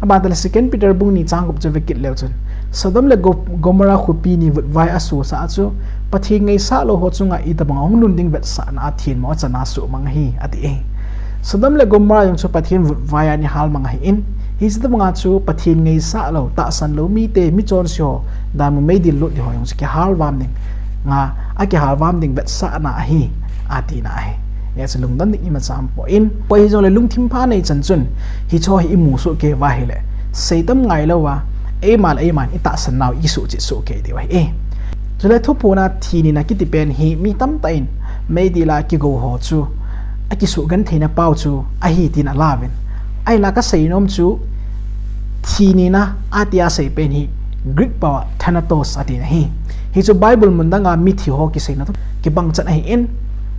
Aban tale Second Peter bung ni chang gup chu vekit leu chun, Sodom le Go-, Gomorrah khopi ni vutvai asosah a chu, Pathen ngaisah lou ho chunga itobang ahung lhun ding vetsahna a thenmo achana suhmang ahi, ati hi. Sodom le Gomorrah jong chu Pathen vutvai a anahalmang ahin, hiche tobanga chu Pathen ngaisah lou, tahsan lou mite, michonse ho, damun meidil lut ding ho jong chu kihalvam ding, nga, akihalvam ding vetsahna ahi, atina ahi. Hijeh chun lungdon ding imacha aumpoi, koi hijongle lungthim pha nei chan chun, hicheho hi imu soh kei uva ahile, seitam ngailouva, eima le eiman itahsan nau ikisuhchet soh kei diu ahi. Chule thuphon a thi nina kiti pen hi mi tamtah in meidil a kigou ho chu akisugentheina pau chu ahi tin alauvin. Ahinla kaseinom chu thi nina atia asei pen hi Greek pao a thanatos atina ahi. Hichu Bible mun danga mithi ho kiseina toh kibang chan ahin,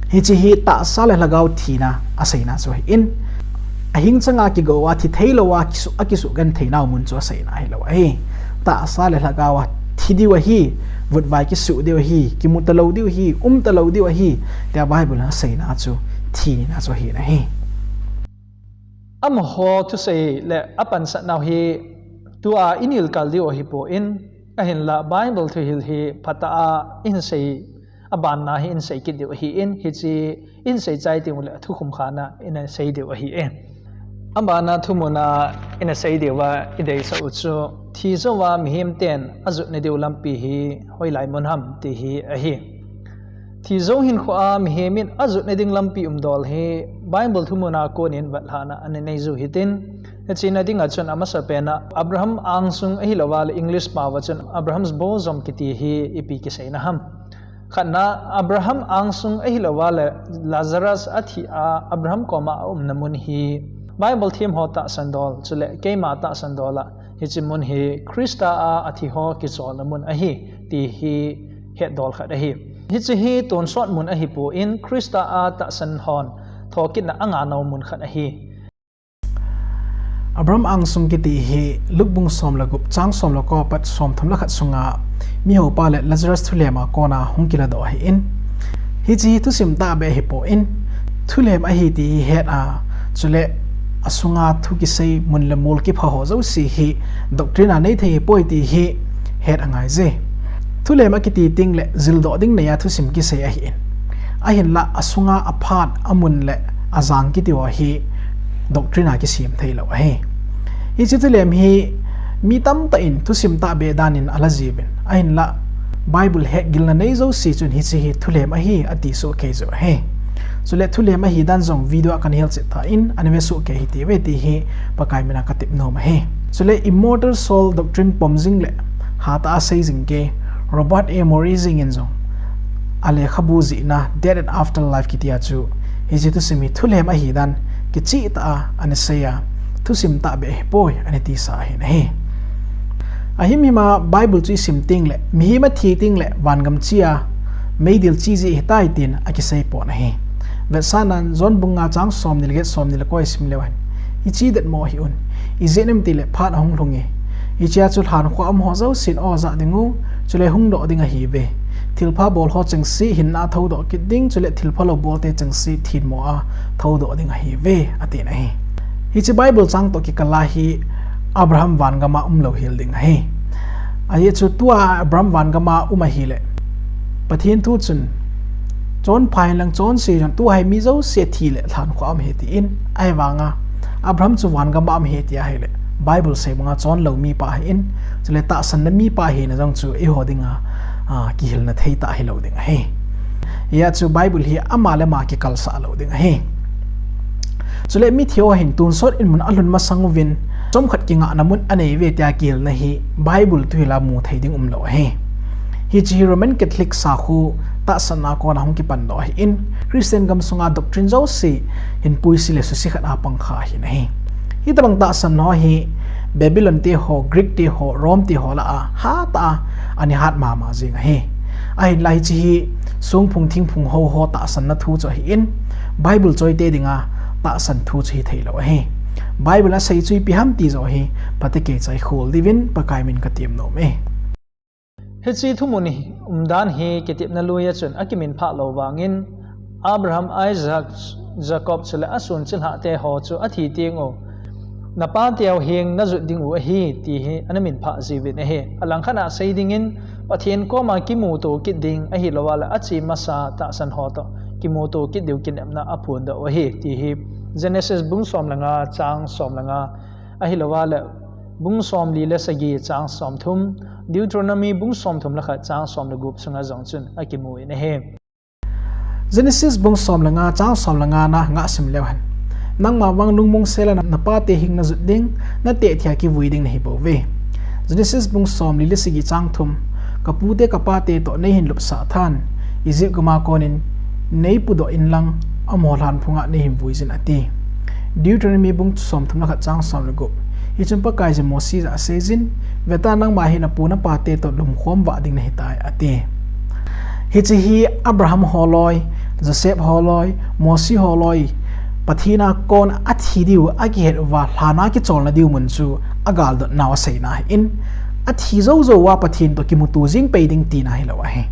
hiche hi tahsa le lhagao thina aseina chu ahin, ahing changa kigou a thi theilouva kisu-, akisugentheinau mun chu aseina ahilou ahi. Tahsa le lhagao a thi diu ahi, vutvai kisuh diu ahi, kimu talou diu ahi, um talou diu ahi, tia Bible in aseina chu thi nina chu ahin ahi. Amaho thusei le apansatnau hi tua inilkal diu ahipon, ahinla Bible thuhil hi phatah a ihin sei, abanna hi ihin sei kit diu ahin, hiche ihin sei chai tengule athukhum khatna ihin sei diu ahi. Abana thumun a ihin sei diuva ideisah u chu, thi jouva mihem ten ajotna diu lampi hi hoilai mun ham ti hi ahi. Thi jou hinkhoa mihem in ajotna ding lampi umdol hi Bible thumun a konin vetlhahna ana nei jiu hitin, hiche na dinga chun amasapen a Abraham angsung ahilouva le English pao a chun Abraham's bosom kiti hi ipi kiseina ham. Khatna, Abraham angsung ahilouva le Lazarus athi a Abraham koma aumna mun hi Bible themho tahsan dol chule keima tahsan dol a hiche mun hi Christa a athi ho kicholna mun ahi ti hi hetdol khat ahi. Hiche hi tonsot mun ahipon Christa a tahsan hon thokitna angah nau mun khat ahi. Abraham angsung kiti hi Luke bung som le gup chang som le ko apat somthum le khat sunga mihoupa le Lazarus thulhem a kona hung kiladoh ahin, hiche hi thusim tahbeh ahipon, thulhem ahi ti hi het a, chule asunga thu kisei mun le mol kipha ho jouse hi doctrine a neithei ahipoi ti hi het angaije. Thulhem akiti tengle jildoh ding neiya thusim kisei ahin, ahinla asunga aphat amun le ajang kiti ho hi doctrine a kisem theilou ahi. Hiche thulhem hi mi tamtah in thusim tahbeh danin alajiuvin, ahinla Bible hetgilna nei jouse chun hiche hi thulhem ahi ati sohkei jiu ahi. Chule thulhem ahidan jong video a kana hilchet tan ana ve sohkei hitiuve ti hi Pakai mina katep nom ahi. Chule immortal soul doctrine pom jingle hatah a sei jing kei Robert A Murray jengin jong alekhabu jihna Death and Afterlife kitia chu hiche thusim hi thulhem ahidan kichehtah a ana seiya, thusim tahbeh ahipoi ana tisa ahin ahi. Ahimhim a Bible chu isim tengle mihem athi tengle vangam chea meidil che jeh ahitai tin akiseipon ahi. Vetsahnan John bung nga chang somni le get, somni le ko isim leu hen, hiche dinmun hi un. Ijeh inem itile phat ahung lhung e. Hichea chu lhankhuh a um ho jousen aw ajah diu, chule hung doh ding ahiuve. Thilpha bol ho chengse hinna a thoudoh kit ding, chule thilphalou bolte chengse themmo a thoudoh ding ahiuve, atin ahi. Hiche Bible chang toh kikal a hi Abraham vangam a umlou hel ding ahi. Ajeh chu tua Abraham vangam a um ahile, Pathen thu chun, chonpha henlang chonse jong tua hi mi jouse thi le lhankhuh a um ahi tin, ahivanga Abraham chu vangam a um ahi tia ahile, Bible sei banga chonlou mipa ahin, chule tahsanna mipa ahina jong chu eiho dinga, a, kihilna thei tah hilou ding ahi. Hia chu Bible hi ama le ama kikalsah lou ding ahi. Chule mithi ho hin tonsot in mun alhun masang uvin, chomkhat kingahna mun anei uve tia kihilna hi Bible thuhil a mu thei ding umlou ahi. Hiche hi Roman Catholic sakho tahsanna a kona hung kipan doh ahin, Christian gam sunga doctrine jouse hin puise le suse khat a pang kha ahin ahi. Hitobang tahsan ho hi Babylon te ho, Greek te ho, Rome te ho lah a hatah a ana hat mama jing ahi. Ahinla hiche hi songphung thingphung ho ho tahsanna thu chu ahin, Bible choite dinga tahsan thu chu hithei lou ahi. Bible in asei chu ipi ham ti joh hi phatechan ikhol diuvin Pakai min katem nom e. Hiche thumun hi umdan hi kitepna lui a chun akiminphah lou vangin, Abraham, Isaac, Jacob chule ason chilhah te ho chu athi teng u, napa teu heng najot ding u ahi, ti hi ana minphah jiuvin ahi. Alangkhat a sei dingin, Pathen koma kimuto kit ding ahilouva le ache masa tahsan ho toh kimuto kit diu kinepna aphondoh u ahi, ti hi Genesis bung som le nga chang som le nga ahilouva le bung somli le sagi chang somthum, Deuteronomy bung somthum le khat chang som le gup sunga jong chun akimu in ahi. Genesis bung som le nga chang som le nga na ngasim leu hen, nangma vang lungmong sela napa te heng najot ding, nateh thia kivui ding nahi bouve. Genesis bung somli le sagi chang thum, kapu te kapa te toh neihin lupsah than, Egypt gam a konin neipudoh inlang, amaho lhanphunga neihin vui jin ati. Deuteronomy bung somthum le khat chang som le gup, hichun Pakaiyin Mose jah a aseijin, veta nangma hi napu napa te toh lumkhom vah ding nahitai ati. Hiche hi Abraham holoi, Joseph holoi, Mose holoi, Pathen a kon athi diu akihet uva lhan a kicholna diu mun chu agaldot nau aseina ahin, athi jou jouva Pathen toh kimuto jing pei ding tina hilou ahi.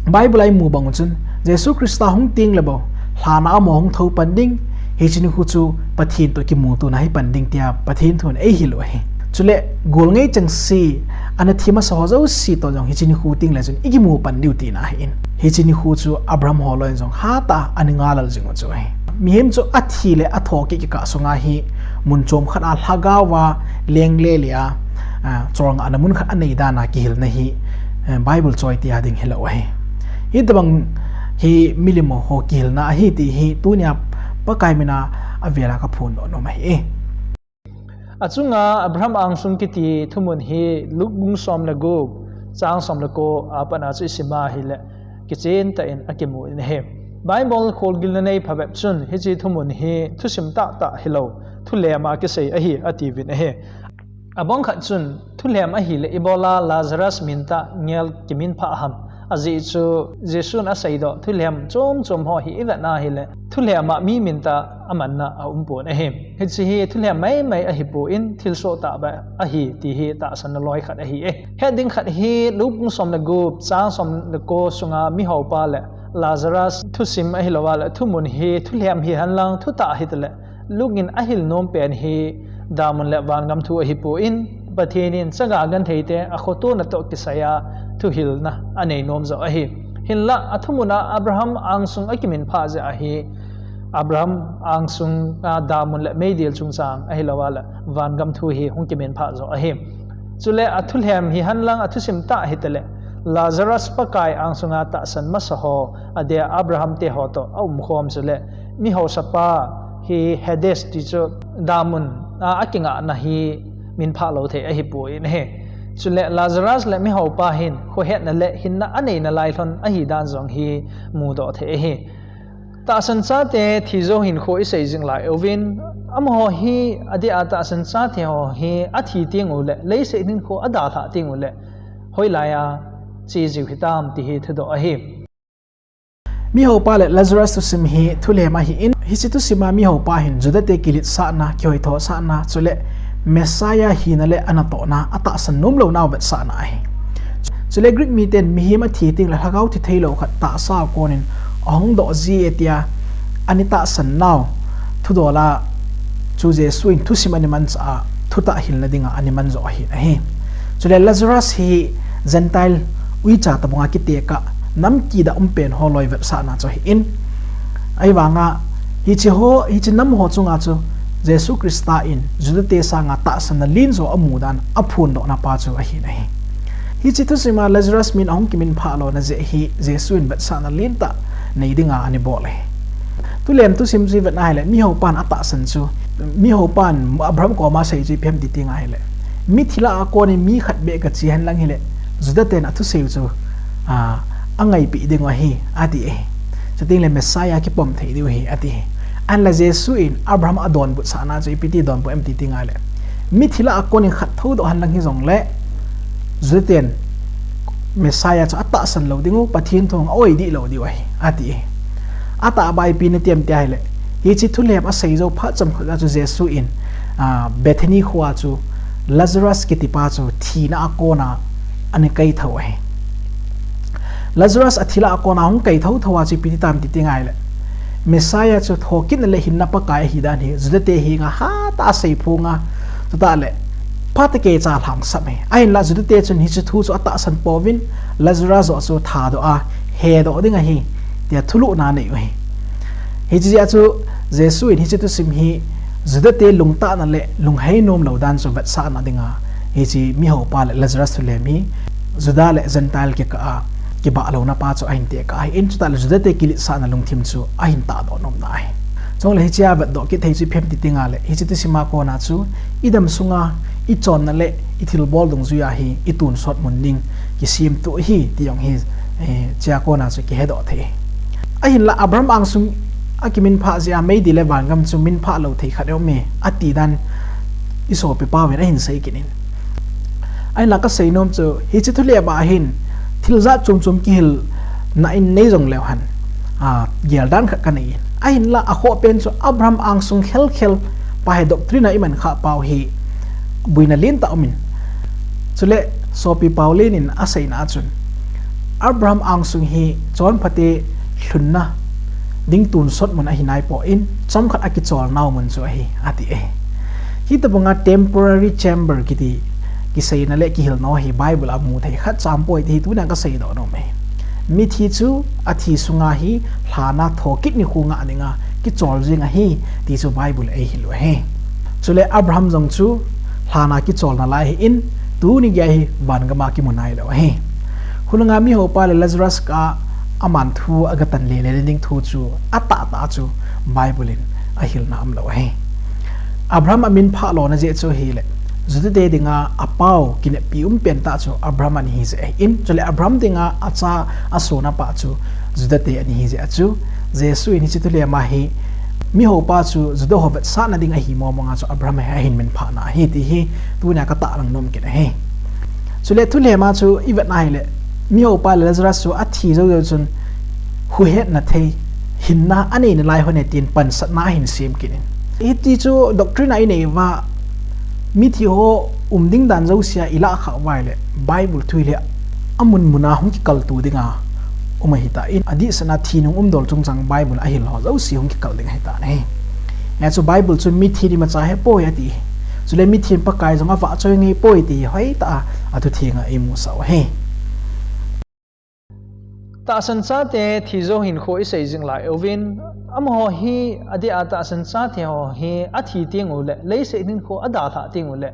Bible a imu bang u chun, Jesu Christa hung teng le bou, lhan a amaho hung thou pan ding, hiche nikho chu Pathen toh kimutona hi pan ding tia Pathen thun eihil u ahi. Chule, golngei chengse, ana thi masa ho jouse toh jong hiche nikho teng le chun ikimu pan diu tina ahin. Hiche nikho chu Abraham holoi in jong hatah a ana ngalal jing u chu ahi. Mihem chu athi le athoh kikah sunga hi mun chom khat a lhagao va lengle le a, a, cholngahna mun khat anei dan a kihilna hi, eh, Bible choite a ding hilou ahi. Hitobang hi milim ho kihilna ahi ti hi tunia Pakai min a avel a kaphondoh nom ahi. Achunga Abraham angsung kiti thumun hi Luke bung som le gup, chang som le ko a pat a chu isim a ahile, kichen tah in akimu in ahi. Bible kholgilna nei phabep chun hiche thumun hi thusim tahtah hilou, thulhem a kisei ahi atiuvin ahi. Abang khat chun, thulhem ahile ibola Lazarus min tah ngel kiminphah ham. Ajeh chu Jesun aseidoh thulhem chom chom ho hi ivet a ahile, thulhem a mi min tah amanna aumpon ahi. Hiche hi thulhem maimai ahipon, thilsoh tah beh ahi ti hi tahsanna loi khat ahi e. Het ding khat hi Luke bung som le gup, chang som le ko sunga mihaopa le Lazarus thusim ahilouva le thumun hi thulhem hihen lang thutah hitale, Luke in ahil nom pen hi damun le vangam thu ahipon, Pathen in chaga genthei te akhotona toh kisai a thuhilna anei nom joh ahi. Hinlah, athumun a Abraham angsung akiminphah jeh ahi, Abraham angsung a damun le meidil chungchang ahilouva le vangam thu hi hung kiminphah joh ahi. Chule athulhem hihen lang athusim tah hitale, Lazarus Pakai angsunga tahsan masa ho, adeh a Abraham te ho toh aumkhom chule, mihaosapa hi Hades ti chu damun a akingahna hi minphah lou thei ahipon ahi. Chule Lazarus le mihaopa hin khohetna le hinna aneina lai lhon ahidan jong hi mudoh thei ahi. Tahsan chate thi jou hinkho isei jing lai uvin, amaho hi adeh a tahsan chate ho hi athi teng ule, leiset hinkho adalhah teng ule, hoilai a che jiu hitam ti hi thudoh ahi. Mihaopa le Lazarus thusim hi thulem ahin, hiche thusima mihaopa hin Judate kiletsahna, kihoithosahna, chule Messiah hina le anatohna, atahsan nomlouna vetsahna ahi. Chule Greek miten mihem athi tengle lhagao thi theilou khat tahsa a konin ahung doh ji e tia ana tahsan nau thudola chu Jesu in thusim ana manchah a, thutah hilna dinga ana manjo ahin ahi. Chule Lazarus hi Gentile uicha tobanga kitekah, nam kida umpen ho loi vetsahna chu ahin. Ahivanga hiche ho, hiche nam ho chunga chu Jesu Christa in Judate sanga tahsanna lenjo amu dan aphondohna pa chu ahin ahi. Hiche thusima Lazarus min ahung kiminphah lona jeh hi Jesu in vetsahna lentah nei dinga ana bol ahi. Thulem thusim chu ivet ahile, mihaopan atahsan chu, mihaopan Abraham koma asei chu ipi ham ti tengle, mithi lah a konin mi khat beh kache henlang hile, Judaten athusei u chu, a, angaipeh dingu ahi, ati ahi. Chutengle Messiah kipom thei diu ahi, ati ahi. Ahinla Jesu in Abraham adonbut sahna chu ipi ti donbut em ti tengle, mithi lah a konin khat thoudoh henlang hijongle, Judaten Messiah chu atahsan lou dingu, Pathen thu aoidih lou diu ahi, ati ahi. Atahbeh ipi nati em ti ahile, hiche thulem asei jou phat chomkhat a chu Jesu in, a, Bethany khoa chu Lazarus kitipa chu thina a kona ana kaithou ahi. Lazarus athi lah a kona ahung kaithou thou a chu ipi ti tam ti tengle, Messiah chu thokitna le hinna Pakai ahidan hi Judate henga hatah a aseiphonga, chutah le phatah a kicha lhangsap ahi. Ahinla Judate chun hiche thu chu atahsan pouvin, Lazarus joh chu thadoh a, hedoh ding ahi, tia thulhuhna anei u ahi. Hiche jeh a chu Jesu in hiche thusim hi Judate lungtahna le lunghei nomlou dan chu vetsahna dinga, hiche mihaopa le Lazarus thulem hi Juda le Gentile kikah a kibahlouna pa chu ahin tekah ahin, chutah le Judate kiletsahna lungthim chu ahin tahdoh nomna ahi. Chule hichea vetdoh kit thei chu ipi ham ti tengle, hiche thusima kona chu idam sunga ichonna le ithilbol dungjuia hi itonsot mun ding kisemtoh ahi ti jong hi, eh, chea kona chu kihedoh thei. Ahinla Abraham angsung akiminphah jeh a meidil le vangam chu minphah lou thei khat aume, ati dan isopipauvin ahin sei kit in. Ahinla kasei nom chu, hiche thulem a hin thil jat chom chom kihilna inei jongleu hen, a, geldan khat kanei in. Ahinla akhoh pen chu Abraham angsung khelkhel pa hi doctrine a iman khah pau hi boina lentah aumin. Chule sopi Pauline in aseina a chun, Abraham angsung hi chonphate lhunna ding tonsot mun ahi naipoi, chomkhat akicholnau mun chu ahi, ati ahi. Hitobanga temporary chamber kiti kiseina le kihilna hi Bible a mu thei khatcha aumpoi ti hi tunia kaseidoh nom ahi. Mithi chu athi sunga hi lhana thokit nikho ngah dinga kichol jing ahi ti chu Bible in eihil u ahi. Chule Abraham jong chu lhana kicholna lai ahin, tuni geiya hi vangam a kimu nailou ahi. Hulanga mihaopa le Lazarus kah a aman thu agatan lele ding thu chu atahtah chu Bible in ahilna umlou ahi. Abraham aminphah lona jeh chu ahile, Judate dinga apao kineppi umpen tah chu Abraham ana hi jeh ahin, chule Abraham dinga acha asona pa chu Judate ana hi jeh a chu, Jesu in hiche thulem a hi mihaopa chu Juda ho vetsahna ding ahi mong monga chu Abraham hi ahin minphahna ahi ti hi tunia katahlang nom kit ahi. Chule thulem a chu ivet ahile, mihaopa le Lazarus chu athi jou jou chun huhetna thei, hinna anei nalai hon e tin pansatna ahin sem kit in. Hiti chu doctrine a inei uva, mithi ho um ding dan jousea ilah khah uva ahile, Bible thu hile amun muna hung kikaltou dinga um ahitan, adihsana thi nung umdol chungchang Bible ahil ho jouse hung kikal ding ahitan ahi. Hijeh chun Bible chun mithin imacha hepoi ati. Chule mithin Pakai jong avahchoi ngeipoi ti hoitah a athutheng a imusah u ahi. Tahsan chate thijou hinkho isei jing lai uvin, amaho hi adeh a tahsan chate ho hi athi tengule leiset hinkho adalhah tengule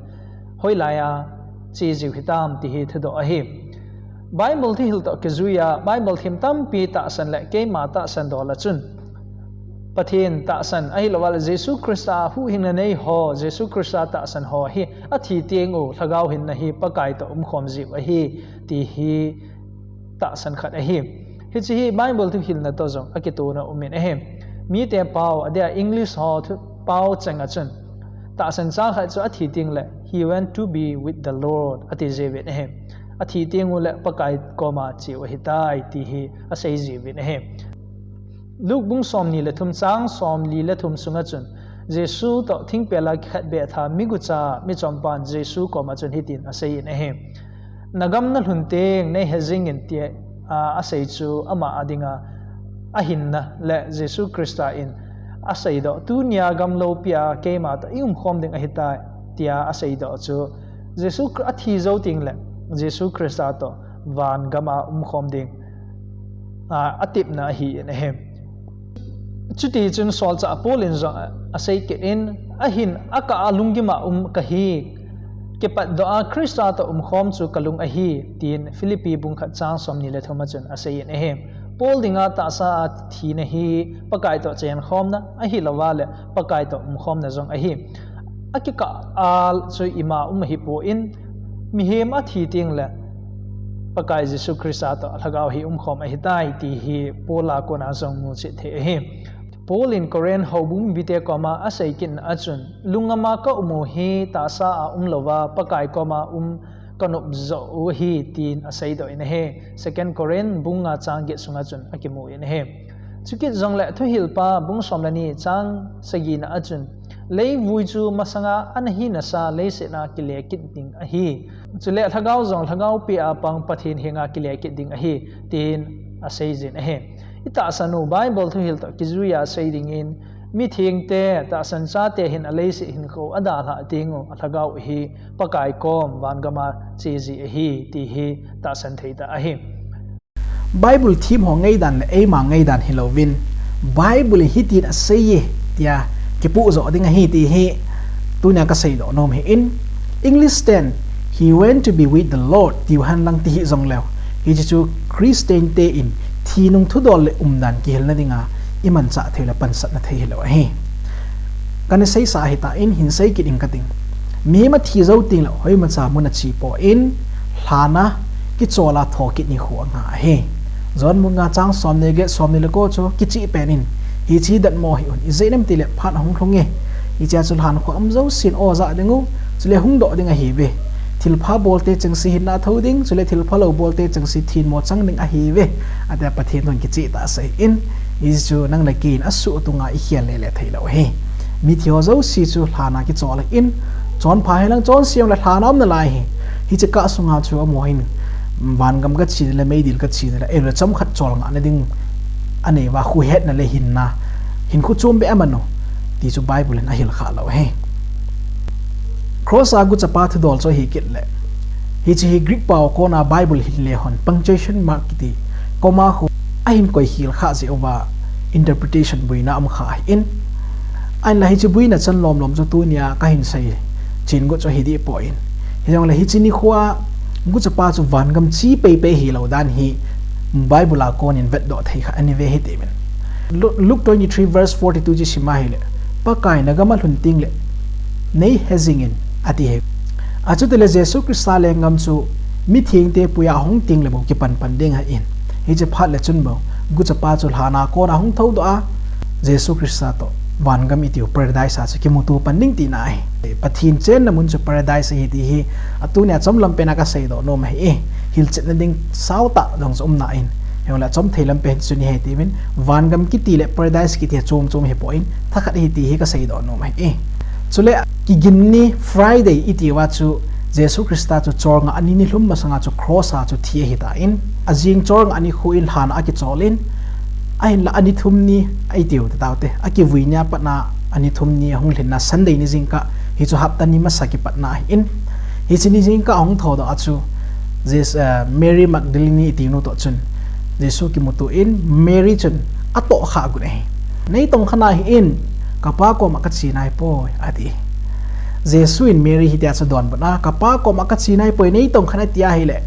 hoilai a che jiu hitam ti hi thudoh ahi. Bible thihil toh kijuiya Bible thim tampi tahsan le keima tahsan dola chun, Pathen tahsan ahilouva le Jesu Christa huhhingna nei ho, Jesu Christa tahsan ho hi athi tengu lhagao hinna hi Pakai toh umkhom jiu ahi ti hi tahsan khat ahi. Hiche hi Bible thuhilna toh jong akitona umin ahi. Mite pao, adeh a English ho pao chenga chun, tahsan cha khat chu athi tengle he went to be with the Lord ati jiuvin ahi. Athi tengule Pakai koma cheu ahitai ti hi asei jiuvin ahi. Luke bung somni le thum chang somli le thum sunga chun, Jesu toh thingpel a kikhat beh tha migucha michompan Jesu koma chun hitin aseiyin ahi. Nagam nalhun teng neihe jingin tia, a, asei chu ama a dinga ahinna le Jesu Christa in aseidoh, tunia gam loupia keima toh iumkhom ding ahitai, tia aseidoh chu Jesu Khri-, athi jou tengle Jesu Christa toh van gama umkhom ding, a, atepna ahin ahi. Chutichun solchah Paul in jong a, asei kit in, ahin akah a lunggima um kahi, kipatdoh a Christa toh umkhom chu kalung ahi, tin Philippi bung khat chang somni le thum a chun aseiyin ahi. Paul dinga tahsa a thina hi Pakai toh chenkhomna ahilouva le Pakai toh umkhomna jong ahi. Akikah a chu ima um ahipon, mihem athi tengle Pakai Jesu Christa toh alhagao hi umkhom ahitai ti hi Paul a kona jong muchet thei ahi. Paul in Corinth houbung mipite koma asei kitna a chun, lungngama kaum u hi tahsa a umlouva Pakai koma um kanop jou u ahi, tin aseidoh in ahi. Second Corinth bung nga chang get sunga chun akimun ahi. Chukit jongle Thuhilpa bung som le ni chang sagina a chun, leivui chu masanga ana hinasa leiset a kile kit ding ahi. Chule lhagao jong lhagao pia pang Pathen henga kile kit ding ahi, tin aseijin ahi. Itahsan u Bible thuhil toh kijuiya sei dingin, mithengte, tahsan chate hin aleiset hinkho adalhah tengu alhagao hi Pakai kom vangama cheji ahi, ti hi tahsan theitah ahi. Bible themho ngaidan le eima ngaidan hilouvin, Bible in hitin aseiye, tia kipuijoh ding ahi ti hi tunia kaseidoh nom ahin, English ten, He went to be with the Lord, tiu henlang ti hijongleu, hiche chu Christian te in thi nung thudol le umdan kihilna dinga imanchah thei le pansatna thei hilou ahi. Kana seisa ahitan, hinsei kit ing kating. Mihem athi jou tengle hoimacha mun achepon, lhan a kichol a thokit nikho anga ahi. John bung nga chang somni get, somni le ko chu kicheh pen in, hiche datmo hih un, ijeh inem itile phat ahung lhunge, hichea chu lhankhuh um jousen o jah dingu, chule hungdoh ding ahiuve. Thilpha bolte chengse hinna thou ding, chule thilphalou bolte chengse thinmo chang ding ahiuve, atia Pathen thun kichehtah asei in, hichu nang le kei in asuh tunga ikhel lele theilou ahi. Mithiho jouse chu lhan a kichol in, chonpha hilang chonse jongle lhan a um nalai ahi. Hiche kah sunga chu amaho hin, vangam kache ding le meidil kache ding le, ahiloule chomkhat cholngahna ding aneiuva, khuhetna le hinna, hinkho chombeh aman u, ti chu Bible in ahil khalou ahi. Cross a guchapa thudol chu ahikit le, hiche hi Greek pao kona Bible hinle hon punctuation mark kiti, comma khu ahin koikhel khah jeh uva interpretation boina umkha ahin, ahinla hiche boina chan lomlom chu tunia kahin seichen got chu hidehpoi. Hijongle hiche nikhoa guchapa chu vangam che peipei hilou dan hi Bible a konin vetdoh thei khat anive hitiuvin. Lu-, Luke twenty-three verse forty-two chu sim ahile, Pakai nagam alhun tengle neihe jingin, ati ahi. Achutile Jesu Christa lenggam chu mithengte puiya ahung tengle bou kipanpan ding ahin, hiche phat le chun bou guchapa chu lhan a kona hung thoudoh a, Jesu Christa toh vangam itiu Paradise a chu kimuto pan ding tina ahi. Pathen chenna mun chu Paradise ahi ti hi atunia chomlam pena kaseidoh nom ahi. Hilchetna ding saotah jong chu umnan, hijongle achom thei lam pen chu ni ahi tiuvin, vangam kiti le Paradise kiti hi chom chom ahipon, thakhat ahi ti hi kaseidoh nom ahi. Chule kiginni Friday itiuva chu Jesu Christa chu cholngah ni nilhum masanga chu cross a chu thi ahitan, ajing cholngah nikho in lhan a akicholin, ahinla ani thum ni itiu tataote, akivui nia patna ani thum ni ahung lhinna Sunday ni jingkah, hichu hapta ni masa kipatna ahin, hiche ni jingkah ahung thoudoh a chu Jes-, eh, Mary Magdalene itiu nu toh chun Jesu kimuto in Mary chun atohkhah got ahi. Neitongkha nahi in, kapa koma kache naipoi, ati. Jesu in Mary hitia chu adonbutna, kapa koma kache naipoi, neitongkha in ati ahile,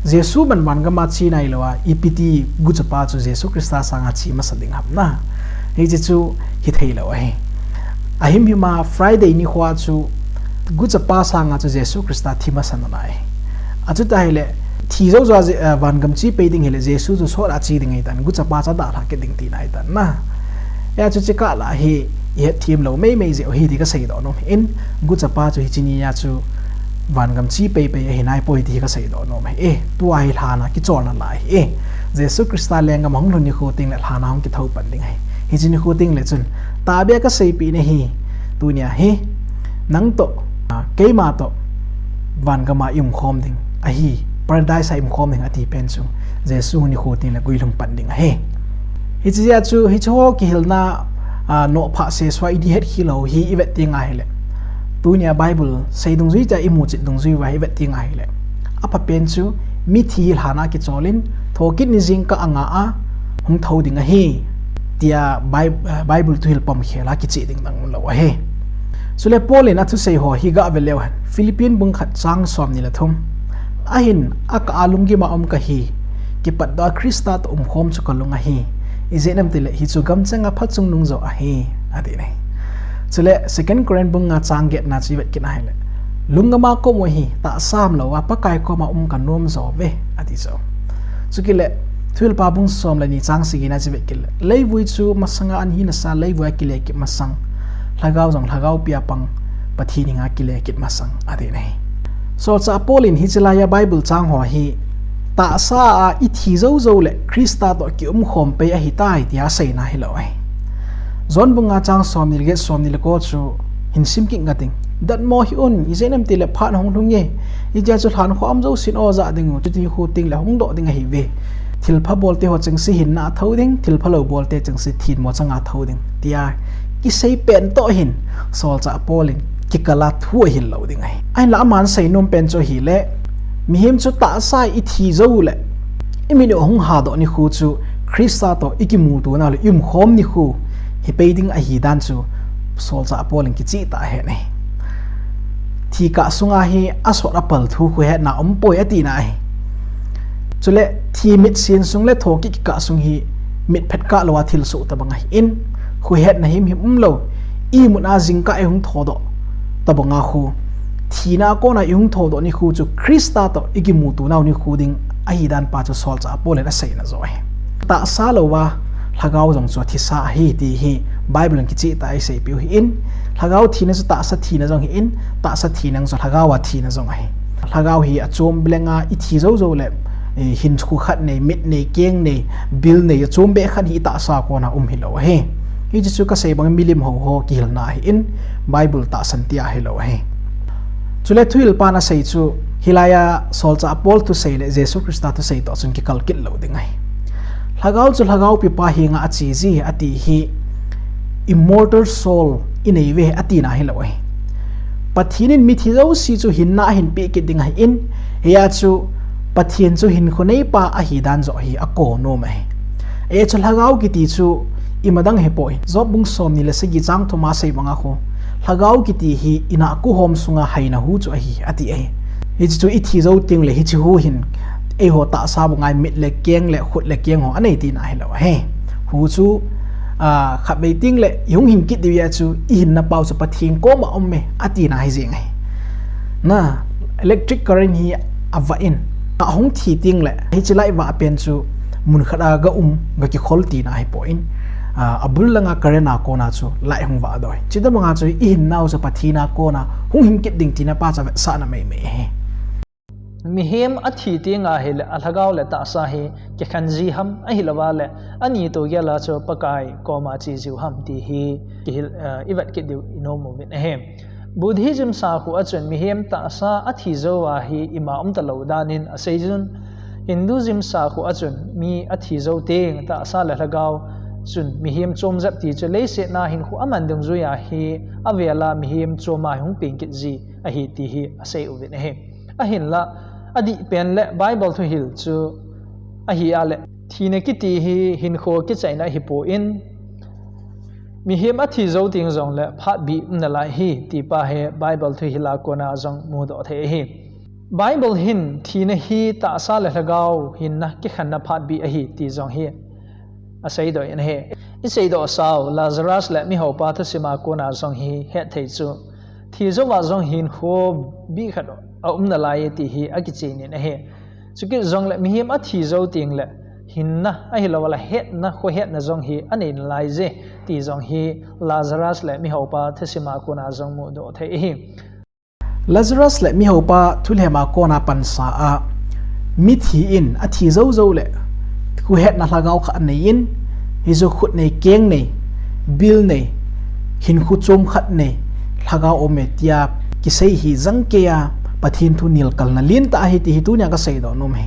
Jesu man vangam a che nailouva, ipiti guchapa chu Jesu Christa sanga che masa ding ham na. Hiche chu hitheilou ahi. Ahimhim a Friday nikhoa chu guchapa sanga chu Jesu Christa thi masa nalai. Achuti ahile, thi jou joua Je-, eh, vangam che pei ding hile, Jesu chu sot a che ding ahitan, guchapa chu adalhah kit ding tina ahitan na. Hijeh chun hiche kah lah hi ihet them lou meimei jeh u ahi ti kaseidoh nom ahin, guchapa chu hiche nia chu vangam chi peipei ahi naipoi ti hi kasei doh nom ahi. Eh, tua hi lhana kicholna lai ahi. Eh, Jesu Christa lenggam ahung lhun nikho teng le lhana hung kithou pan ding ahi. Hiche nikho teng le chun, tahbeh a kaseipeh nahi, tunia hi, nang toh, ah, keima toh, vangam a i umkhom ding ahi, Paradise a i umkhom ding ati pen chu, Jesu nikho teng le guilhung pan ding ahi. Hiche jeh a chu, hiche ho kihilna, ah, nophah sesua i di het hilou hi i vet teng ahile. Tunia Bible sei dungjui tia i muchet dungjui uva i vet teng ahile. Apha pen chu mithi hi lhana kichol in, thokit ni jingkah anga a hung thou ding ahi, tia Bi-, ah, Bible thuhil pom khel a kicheh ding dang lou ahi. Chule Paul in athusei ho hi gah ve leu hen, Philippi bung khat chang somni le thum. Ahin, akah a lunggim a um kahi, kipatdoh a Christa toh umkhom chu kalung ahi. Ijeh inem itile, hichu gamcheng a phachungnung joh ahi, ati nahi. Chule Second Corinth bung nga chang getna chu i vet kit ahile, lunggam a ka um u ahi, tahsa umlou a Pakai koma um kanom jo uve, ati chu. Chukit le, Thuhilpa bung som le ni chang sagi na chu i vet kit le, leivui chu masanga ana hi nasa, leivui a kile kit masang, lhagao jong lhagaopi a pang, Pathen henga kile kit masang, ati nahi. Solchah Paul in hiche laiya Bible chang ho hi, tahsa a i thi jou jou le Christa toh kiumkhom pei ahitai tia aseina hilou ahi. John bung nga chang somni le get, somni le ko chu hin sim kit ngat ing. Datmo hih un, ijeh inem itile phat hung lhung e. Hitia chu lhankhuh a um jousen o jah ding u, chuti nikho teng le hung doh ding ahiuve. Thilpha bolte ho chengse hinna a thou ding, thilpha lou bolte chengse themmo changa thou ding, tia kisei pen toh hin, Solchah Paul in kikal a thu ahil lou ding ahi. Ahinla aman seinom pen chu ahile, mihem chu tahsa a i thi jou le, i mit u ahung hadoh nikho chu, Christa toh i kimuto nau le i umkhom nikho hi pei ding ahi dan chu, Solchah Paul in kicheh tah a ahet ahi. Thi kah sunga hi asot apal thu khohetna umpoi atina ahi. Chule thi mitsen sung le thokit kikah sung hi mitphet kah louva thilsoh tobang ahin, khohetna himhim umlou, imut a jingkah a i hung thodoh tobanga khu, thina a kona i hung thodoh nikho chu Christa toh i kimuto nau nikho ding ahi dan pa chu Solchah Paul in aseina joh ahi. Tahsa louva lhagao jong chu athisa ahi ti hi Bible in kicheh tah a eiseipeh u ahin, lhagao thina chu tahsa thina jong ahin, tahsa thina jong chu lhagao a thina jong ahi. Lhagao hi achom blenga i thi jou jou le, eh, hinkho khat nei, mit nei, keng nei, bil nei, achom beh khat hi i tahsa a kona um hilou ahi. Hiche chu kasei bang milim hou ho kihilna ahin, Bible tahsan tia hilou ahi. Chule thuhilpan asei chu, hilaiya Solchah Paul thusei le Jesu Christa thusei toh chun kikal kit lou ding ahi. Lhagao chu lhagaopi pa henga ache ji ati hi, immortal soul i nei uve atina hilou ahi. Pathen in mithi jouse chu hinna ahin peh kit ding ahin, hia chu Pathen chu hinkho neipa ahi dan joh hi akou nom ahi. Hia chu lhagao kiti chu imadang hipoi. Job bung somni le sagi chang thum a asei banga khu, lhagao kiti hi i nahko hom sunga haina hu chu ahi, ati ahi. Hiche chu i thi jou teng le hiche hu hin eiho tahsa banga mit le keng le khut le keng ho anei tina hilou ahi. Hu chu, ah, khatvei teng le i hung hin kit diu a chu i hinna pau chu Pathen koma um e atina ahi jeng ahi. Na, electric current hi avah in, ahung thi teng le hiche light vah pen chu mun khat a ga um, ga kikhol tina ahipoi. Ah, abul langa current a kona chu light hung vah doh ahi. Chutobanga chu i hinnau chu Pathen a kona hung hin kit ding tina pa chu avetsahna meimei ahi. Mihem athi teng ahile alhagao le tahsa hi kikhen ji ham ahilouva le ani toh gel a chu Pakai koma che jiu ham ti hi kihil, eh, i vet kit diu i nom uvin ahi. Buddhism sakhu a chun mihem tahsa athi jou a hi ima um talou dan in asei jun, Hinduism sakhu a chun mi athi jou teng tahsa le lhagao chun mihem chom jep ti chu leiset a hinkho aman dungjui a hi avel a mihem chom a hung peng kit ji ahi ti hi asei uvin ahi. Ahinla, adih pen le Bible thuhil chu ahi a le, thina kiti hi hinkho kichaina ahipon, mihem athi jou teng jongle phatbih um nalai ahi, ti pa hi Bible thuhil a kona jong mudoh thei ahi. Bible hin thina hi tahsa le lhagao hinna kikhenna phatbih ahi, ti jong hi aseidoh in ahi. I seidoh sau, Lazarus le mihaopa thusim a kona jong hi hetthei chu, thi jouva jong hinkho bih khat aum nalai ti hi akichen in ahi. Chukit jongle mihem athi jou teng le hinna ahilou le hetna, khohetna jong hi anei nalai je ti jong hi Lazarus le mihaopa thusim a kona jong mudoh thei ahi. Lazarus le mihoupa thulhema kona pansa a mithi in athi joujou le khuhetna lhagao khat anei in, hichu khut nei, keng nei, bil nei, hinkho chom khat nei lhagao aume tia kisei hi jangkei a Pathen thu nilkalna lentah ahi ti hi tunia kasei doh nom ahi.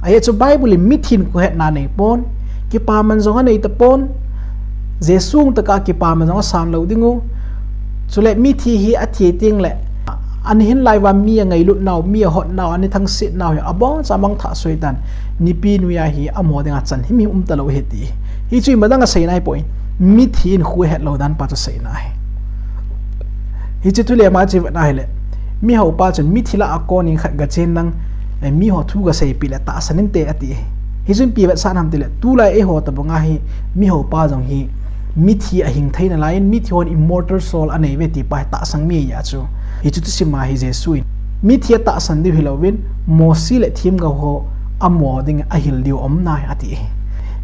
Ajeh chu Bible in mithin khuhetna nei pon, kipaman jong anei tapon, Jesu hung tah a kipaman jong asan lou ding u. Chule mithi hi athi teng le ahin lai uva mi angailut nau, mi ahot nau, ana thangsit nau hi abon cha mangthah soi tan. Nipi noiya hi amaho dinga chan himhim um talou ahi ti. Hichu imadang aseina ahipoi. Mithi in khuhet lou dan pa chu seina ahi. Hiche thulhema chu ivet na hile, mihoupa chun mithi lah a kon in khat gachen lang, eh, miho thu gaseipeh le tahsan inte ati. Hichun ipi vetsahna ham tile, tulai eiho tabang a hi mihoupa jong hi mithi ahing thei nalai in, mithi hon immortal soul anei uve ti pa hi tahsan mi ahi chu. Hichu thusim a hi Jesu in mithi atahsan diu hilouvin, Mosi le themgao ho amo ding ahil diu aum nai ati.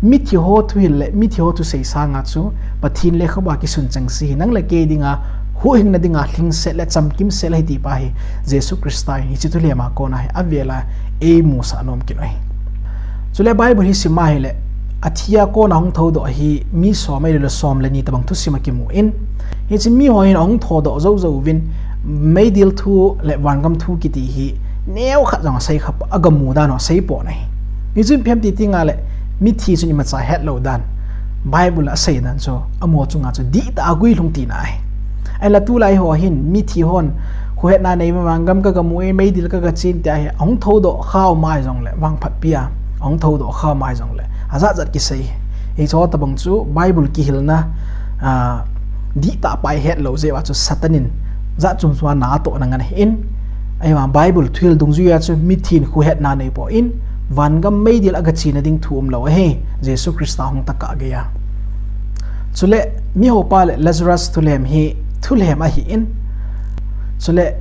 Mithi ho thuhil le mithi ho thusei sanga chu Pathen lekhabu a kisun chengse hi nang le kei dinga huhhingna dinga lhingset le chamkimset ahi ti pa hi Jesu Christa in hiche thulhema kona hi avel a eimusah nom kit u ahi. Chule Bible hi sim a hile, athi a kona hung thoudoh hi mi som ahilouleh som le ni tabang thusim akimu in, hiche miho hin ahung thoudoh joujou uvin, meidil thu le vangam thu kiti hi neokhat jong asei khapoi, agamu dan u asei pon ahi. Hichun ipi ham ti teng le, mithi chun imacha het lou dan, Bible a asei dan chu amaho chunga chu dihtah a guilhung tina ahi. Ahinla tulai ho hin mithi hon khuhetna nei uve, vangam kagamu e, meidil kagachen tia hi ahung thoudoh kha um ahi jongle, vangphatpi a ahung thoudoh kha um ahi jongle, ajat jat kisei. Hicheho tabang chu Bible kihilna, ah, dihtah pa ihet lou jeh uva chu Satan in jat chom chom a na atohna ngen ahin, ahivang Bible thuhil dungjuia chu mithin khuhetna neipon, vangam meidil agachena ding thu umlou ahi, Jesu Christa hung tah a geiya. Chule mihoupa le Lazarus thulhem hi thulhem ahin, chule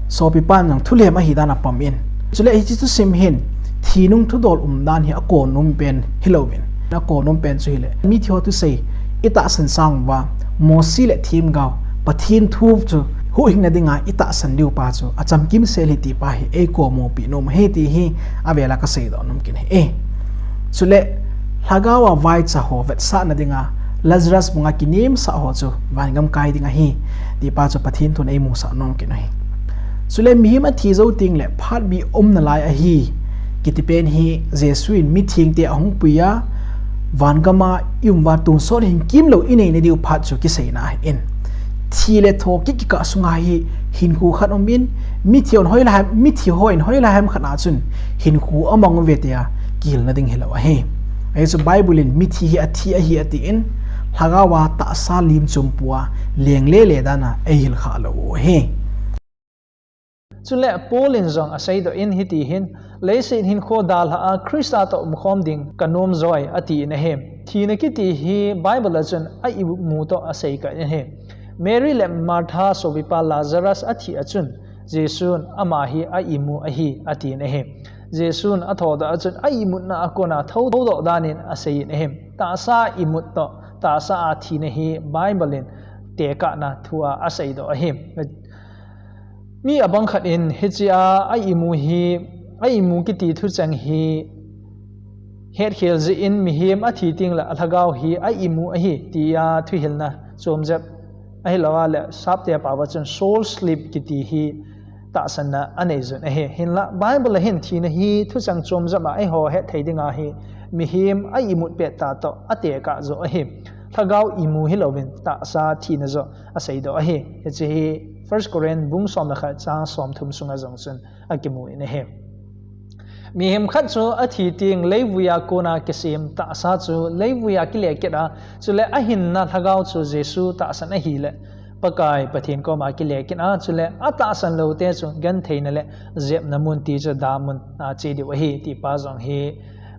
sopipan jong thulhem ahi dan apom in. Chule hiche thusim hin thinung thudol um dan hi akonom pen hilouvin, akonom pen chu hile, mithi ho thusei itahsan sang uva, Mosi le themgao, Pathen thu chu huhhingna dinga itahsan diu pa chu achamkimsel ahi ti pa hi eikomopi nom ahi ti hi avel a kasei doh nom kit ahi. Chule lhagao a vaicha ho vetsahna dinga Lazarus banga kinemsah ho chu vangam kai ding ahi ti pa chu Pathen thun eimusah nom kit u ahi. Chule mihem athi jou teng le phat bih um nalai ahi kiti pen hi Jesu in mithengte ahung pui a, vangam a i um uva tonsot hin kimlou inei nadiu phat chu kiseina ahin. Thi le tho kikah sunga hi hinkho khat um in, mithi hon hoilai ham, mithi hon hoilai ham khat a chun hinkho amang uve tia kihilna ding hilou ahi. Hichu Bible in mithi hi athi ahi atin, lhagao a tahsa lim chom pua leng lele dan a eihil khah lou u ahi. Chule Paul in jong aseidoh in hiti hin, leiset hinkho dalha a Christa toh umkhom ding kanom joi atin ahi. Thina kiti hi Bible a chun a imu toh asei kit in ahi. Mary le Martha sopipa Lazarus athi a chun Jesun ama hi a imu ahi atin ahi. Jesun athoudoh a chun a imutna a kona thoudoh dan in asei in ahi. Tahsa imut toh tahsa a thina hi Bible in tekahna thu a aseidoh ahi. Mi abang khat in hichea a imu hi, a imu kiti thucheng hi hetkhel jeh in mihem athi teng le alhagao hi a imu ahi tia thuhilna chomjep ahilou a le sapte a pao a chun soul sleep kiti hi tahsanna anei jun ahi. Hinla Bible a hin thina hi thucheng chomjep a eiho hetthei dinga hi mihem a imut pettah toh atekah joh ahi. Lhagao imu hilouvin tahsa thina joh aseidoh ahi. Hiche hi First Corinth bung som le khat chang somthum sunga jong chun akimu in ahi. Mihem khat chu athi teng leivui a kona kisem tahsa chu leivui a kile kit a, chule ahinna lhagao chu Jesu tahsan ahile Pakai Pathen koma kile kit a, chule atahsan loute chu gentheina le jepna mun ti chu damun a che diu ahi ti pa jong hi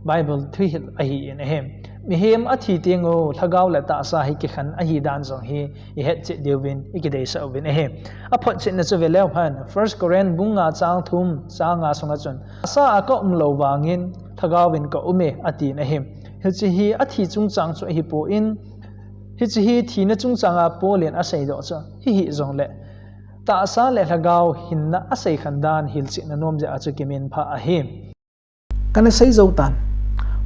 Bible thuhil ahin ahi. Mihem athi teng u lhagao le tahsa hi kikhen ahi dan jong hi ihetchet diuvin ikideisah uvin ahi. Aphotchetna chu veleu hen, First Corinth bung nga chang thum chang nga sunga chun, tahsa a kaum lou vangin lhagao in kaum e atin ahi. Hiche hi athi chungchang chu ahipon, hiche hi thina chungchang a Paul in aseidoh chu hihi jongle Tahsa le lhagao hinna asei khan dan hilchetna nom jeh a chu kiminphah ahi. Kana sei jou tan.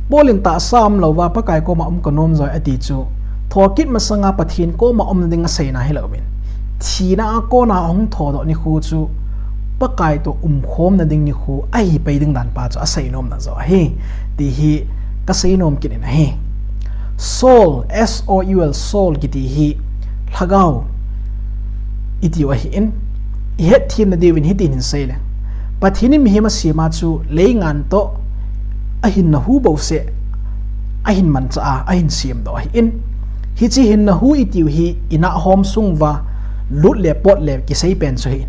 Paul in tahsa umlouva Pakai koma um kanom joi ati chu, thokit masanga Pathen koma umna ding aseina hilouvin, thina a kona ahung thodoh nikho chu Pakai toh umkhomna ding nikho ahi pai ding dan pa chu asei nomna joh ahi, ti hi kasei nom kit in ahi. Soul, S O U L, soul kiti hi lhagao itiu ahin, ihet themna diuvin hitin hin seile, Pathen in mihem asema chu leingan toh ahinna hu bouseh ahin manchah a, ahin semdoh ahin. Hiche hinna hu itiu hi inah hom sung uva lut le pot le kisei pen chu ahin.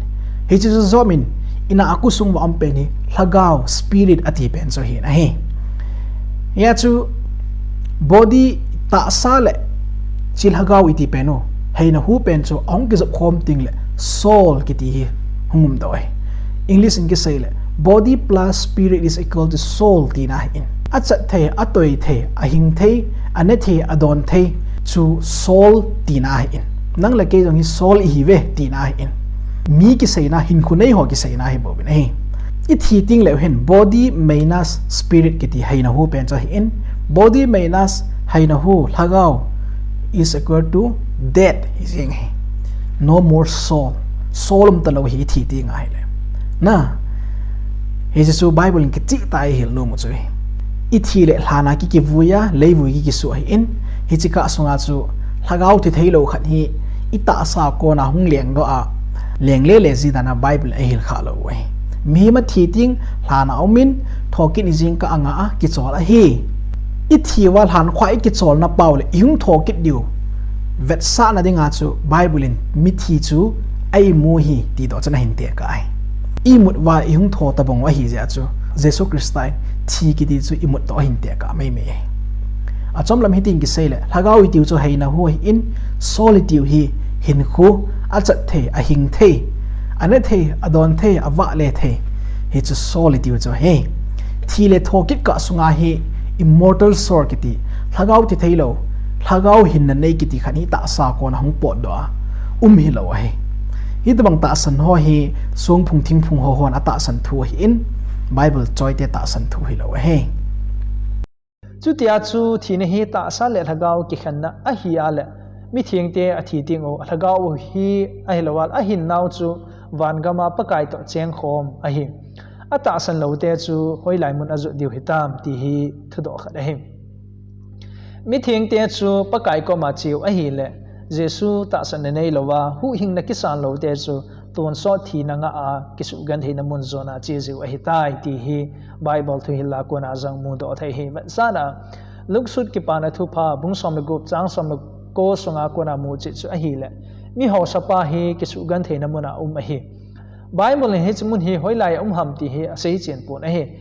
Hiche chu jom in, inah a kosung uva um pen hi lhagao, spirit ati pen chu ahin ahi. Hia chu body, tahsa le hiche lhagao iti pen u, heina hu pen chu ahung kijop khom tengle soul kiti hi hung umdoh ahi. English in kiseile, body plus spirit is equal to soul tina ahin. Achat thei, atoi thei, ahing thei, ane thei, adon thei chu soul tina ahin. Nang le kei jong hi soul ihiuve tina ahin. Mi kiseina, hinkho nei ho kiseina ahibouvin ahi. Ithi tengleu hin body minus spirit kiti heina hu pen chu ahin, body minus heina hu, lhagao, is equal to dead hi jeng ahi. No more soul. Soul umtalou hi ithi tenga ahile. Na, hiche chu Bible in kichehtah a eihil nom u chu ahi. Ithi le lhan a ki kivui a, leivui ki kisuh ahin, hiche kah sunga chu lhagao thi theilou khat hi itahsa kona hung lengdoh a, leng lele ji dan a Bible in eihil khah lou u ahi. Mihem athi teng lhan a umin, thokit ni jingkah anga a kichol ahi. Ithi uva lhankhuh a ikicholna pau le ihung thokit diu vetsahna dinga chu Bible in mithi chu a imu ahi tidoh chan ahin tekah ahi. Imut uva ihung tho tabang u ahi jeh a chu Jesu Christa in thi kiti chu imut toh ahin tekah maimai ahi. Achomlam hitin kiseile, lhagao itiu chu heina hu ahin, soul itiu hi hinkho, achat thei, ahing thei, ane thei, adon thei, avah le thei, hichu soul itiu chu ahi. Thi le thokit kah sunga hi immortal soul kiti, lhagao thi theilou, lhagao hinna nei kiti khat hi tahsa kona hung potdoh a um hilou ahi. Hitobang tahsan ho hi songphung thingphung ho hon atahsan thu ahin, Bible choite tahsan thu hilou ahi. Chutia chu thina hi tahsa le lhagao kikhenna ahi a le, mithengte athi teng u, alhagao u hi ahilouleh ahinnau chu vangam a Pakai toh chengkhom ahi. Atahsan loute chu hoilai mun ajot diu hitam ti hi thudoh khat ahi. Mithengte chu Pakai koma cheu ahile, Jesu tahsanna neilouva huhhingna kisan loute chu tonsot thina ngah a kisugentheina mun jona che jiu ahitai ti hi Bible thuhil a kona jong mudoh thei ahi. Vetsahna, Luke sut Kipana Thupha bung som le gup chang som le ko sunga kona muchet chu ahile, mihaosapa hi kisugentheina muna um ahi. Bible in hiche mun hi hoilai a um ham ti hi aseichen pon ahi.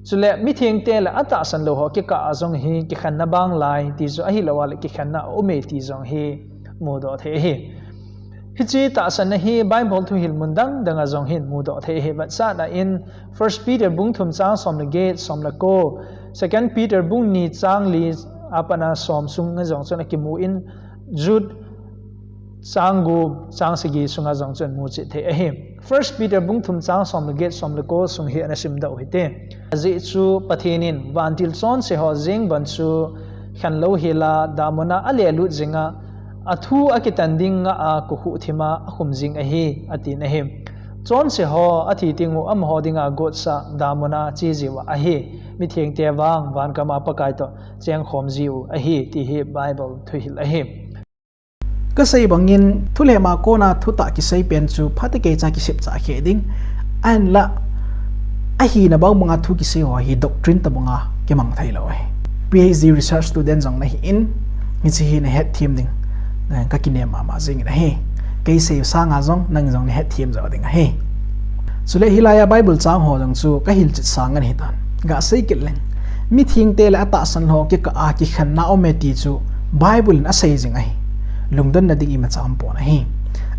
Chule mithengte le atahsan lou ho kikah a jong hi kikhenna banglai ti chu ahilouleh kikhenna aume ti jong hi mudoh thei ahi. Hiche tahsanna hi Bible thuhil mun dang dang a jong hin mudoh thei ahi. Vetsahna in First Peter bung thum chang som le get, som le ko, Second Peter bung ni chang li a pat a som sunga jong chun akimun, Jude chang gup, chang sagi sunga jong chun muchet thei ahi. First Peter bung thum chang som le get, som le ko sung hi ana simdoh u hite. Ajeh chu Pathen in vantil chonse ho jeng ban chu khen louhel a, damun a alelut jing a, athu akitan ding ngah a, kokhuh thim a akhum jing ahi, atin ahi. Chonse ho athi teng u amaho dinga gotsah damun a che jiu ahi. Mithengte vang vangam a Pakai toh chengkhom jiu ahi, ti hi Bible thuhil ahi. Kasei bangin, thulem a kona thutah kisei pen chu phatecha kisipcha khe ding. Ahinla, ahina bangbanga thu kisei ho hi doctrine tabanga kimang theilou ahi. P H D research student jong nahin, hiche hi nahetthem ding, eh, kakinem mama jingin ahi. Kei sei sanga jong, nang jong nahetthem jo ding ahi. Chule hilai a Bible chang ho jong chu kahilchet sang ahitan. Gasei kit leng. Mithengte le atahsan ho kikah a kikhenna aume ti chu Bible in asei jing ahi. Lungdonna ding imacha umpon ahi.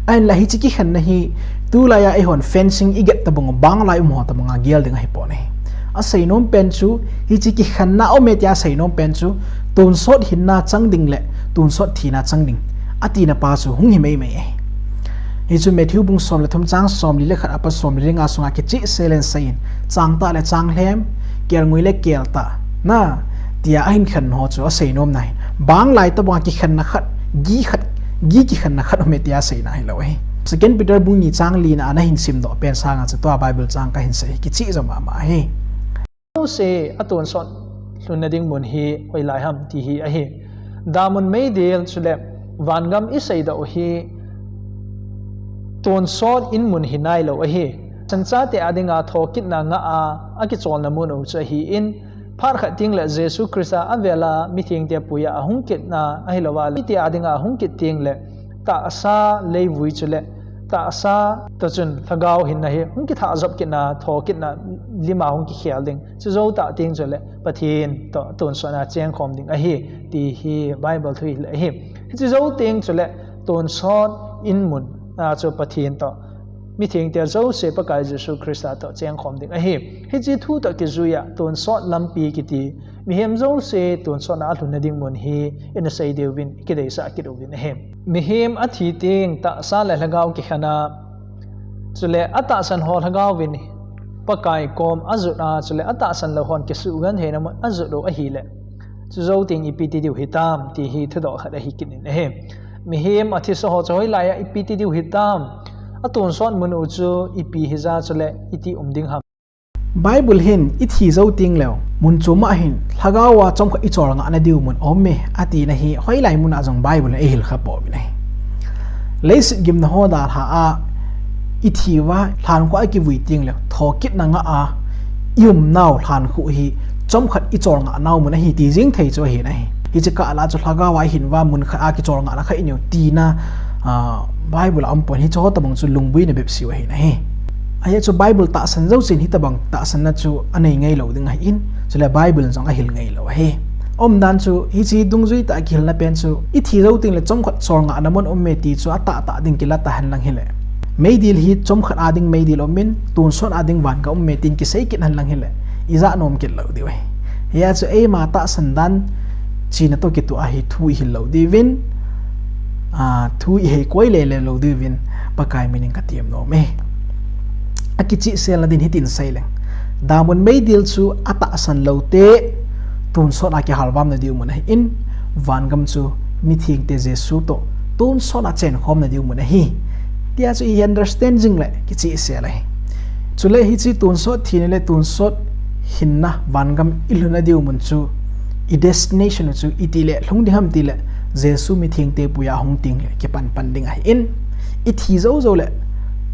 Ahinla hiche kikhenna hi tulai a eihon fencing iget tabang u banglai um ho tabanga gel ding ahipon ahi. Asei nom pen chu hiche kikhenna aume tia asei nom pen chu tonsot hinna chang ding le tonsot thina chang ding atina pa chu hung hi maimai ahi. Hichu Matthew bung som le thum chang somli le khat apat somli le nga sunga kichehsel in aseiyin, chang tah le chang lhem, kelngoi le kel tah, na, tia ahin khen ho chu asei nom na hin. Bang lai tobang a kikhenna khat, gi khat, gi kikhenna khat um e tia aseina hilou ahi. Second Peter bung ni chang li na a nahin simdoh pen sanga chu tua Bible chang kahin sei hi kicheh jo mama ahi. Mose a tonsot lhunna ding mun hi hoilai ham ti hi ahi. Damun meidil chule vangam i seidoh u hi tonsot in mun hi nailou ahi. Sanchate a dinga thokitna ngah a, akicholna mun u chu ahin, phat khat teng le Jesu Christa avela mithengte apuiya ahung kitna ahilouva le, mite a dinga ahung kit teng le tahsa leivui chule tahsa toh chun lhagao hinna hi hung kithah jop kitna, thokitna lima hung kikhel ding. Chujou tah teng chule Pathen toh tonsot a chengkhom ding ahi, ti hi Bible thu hile ahi. Hiche jou teng chule tonsot in mun a chu Pathen toh mithengte jouse Pakai Jesu Christa toh chengkhom ding ahi. Hiche thu toh kijuiya tonsot lampi kiti, mihem jouse tonsot a alhunna ding mun hi ina sei diuvin kideisah kit uvin ahi. Mihem athi teng tahsa le lhagao kikhen a, chule atahsan ho lhagao vin Pakai kom ajot a, chule atahsan lou hon kisugentheina mun ajot u ahile, chujou teng ipi ti diu hitam ti hi thudoh khat ahi kit in ahi. Mihem athisa ho chu hoilai a ipi ti diu hitam, atonsot mun u chu ipi hija chule iti um ding ham. Bible hin ithi jou teng leu mun chom a hin lhagao a chomkhat ichol ngahna diu mun aume atina hi hoilai mun a jong Bible in eihil kha pouvin ahi. Leiset gimna ho dalha a ithi uva lhankhuh a kivui teng leu thokitna ngah a i umnau lhankhuh hi chomkhat ichol ngahnau mun ahi ti jing thei chu ahin ahi. Hiche kah la chu lhagao a ihin uva mun khat a kichol ngahna kha iniu tina, a, Bible a um pon, hiche ho tobang chu lungbuina bepseh u ahin ahi. Ajeh chu Bible tahsan jousen hitobang tahsanna chu anei ngai lou ding ahin, chule Bible in jong ahil ngai lou ahi. Umdan chu hiche dungjui tah a kihilna pen chu ithi jou teng le chomkhat chol ngahna mun um e ti chu atahtah ding kila tahen lang hile, meidil hi chomkhat a ding meidil um in, tonsot a ding vangam um e tin kisei kit hen lang hile, ijah nom kit lou diu ahi. Hia chu eima tahsan dan chena toh kitoh a hi thu ihil lou diuvin, a, thu ihei koi lele lou diuvin Pakai min in katem nom e. Akichehselna din hitin sei leng, damun meidil chu atahsan lou te tonsot a kihalvamna diu mun ahin, vangam chu mithengte Jesu toh tonsot a chenkhomna diu mun ahi, tia chu i understand jing le kichehsel ahi. Chule hiche tonsot thina le tonsot hinna vangam ilhunna diu mun chu i destination u chu iti le lhung ding ham ti le, Jesu mithengte apuiya ahung teng le kipan pan ding ahin, ithi jou jou le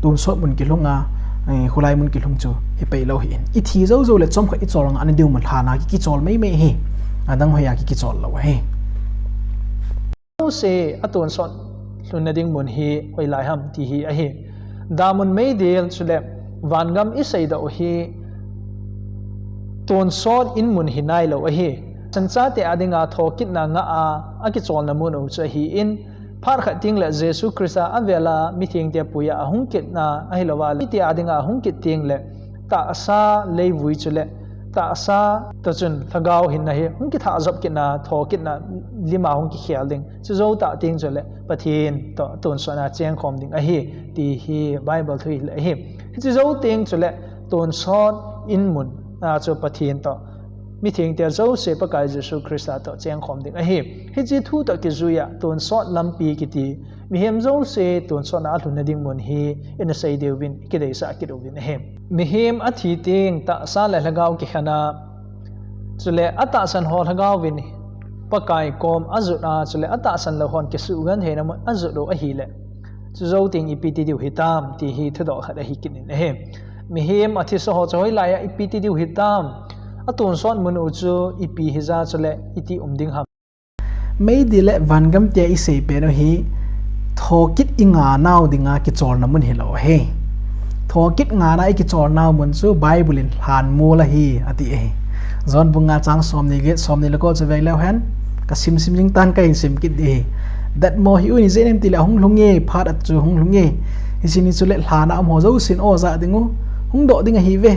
tonsot mun kilhung a, eh, khulai mun kilhung chu hi pei lou ahin, ithi jou jou le chomkhat ichol ngahna diu mun lhan a ki, kichol mei mei ahi. Adang hoiya ki, kichol lou ahi. Mose a tonsot lhunna ding mun hi hoilai ham ti hi ahi. Damun meidil chule vangam i seidoh u hi tonsot in mun hi nailou ahi. Sanchate a dinga thokitna ngah a, akicholna mun u chu ahin, phat khat teng le Jesu Christa avela mithengte apuiya ahung kitna ahilouva le, mite a dinga ahung kit teng le tahsa leivui chule tahsa toh chun lhagao hinna hi hung kithah jop kitna, thokitna lima hung kikhel ding. Chujou tah teng chule Pathen toh tonsot a chengkhom ding ahi, ti hi Bible thu hile ahi. Hiche jou teng chule tonsot in mun a chu Pathen toh mithengte jouse Pakai Jesu Christa toh chengkhom ding ahi. Hiche thu toh kijuiya tonsot lampi kiti, mihem jouse tonsot a alhunna ding mun hi ina sei diuvin kideisah kit uvin ahi. Mihem athi teng tahsa le lhagao kikhen a, chule atahsan ho lhagao vin Pakai kom ajot a, chule atahsan lou hon kisugentheina mun ajot u ahile, chujou teng ipi ti diu hitam ti hi thudoh khat ahi kit in ahi. Mihem athisa ho chu hoilai a ipi ti diu hitam, atonsot mun u chu ipi hija chule iti um ding ham. Meidil le vangam tia isei pen u hi thokit ingahnau dinga kicholna mun hilou ahi. Thokit ngahna ikicholnau mun chu Bible in lhanmol ahi ati ahi. John bung nga chang somni get, somni le ko chu vei leu hen, kasim sim jing tan, kahin sim kit ding ahi. Datmo hi u ni jeh inem tile ahung lhung e, phat a chu hung lhung e. Hiche ni chule lhan a um ho jousen o jah ding u, hungdoh ding ahiuve.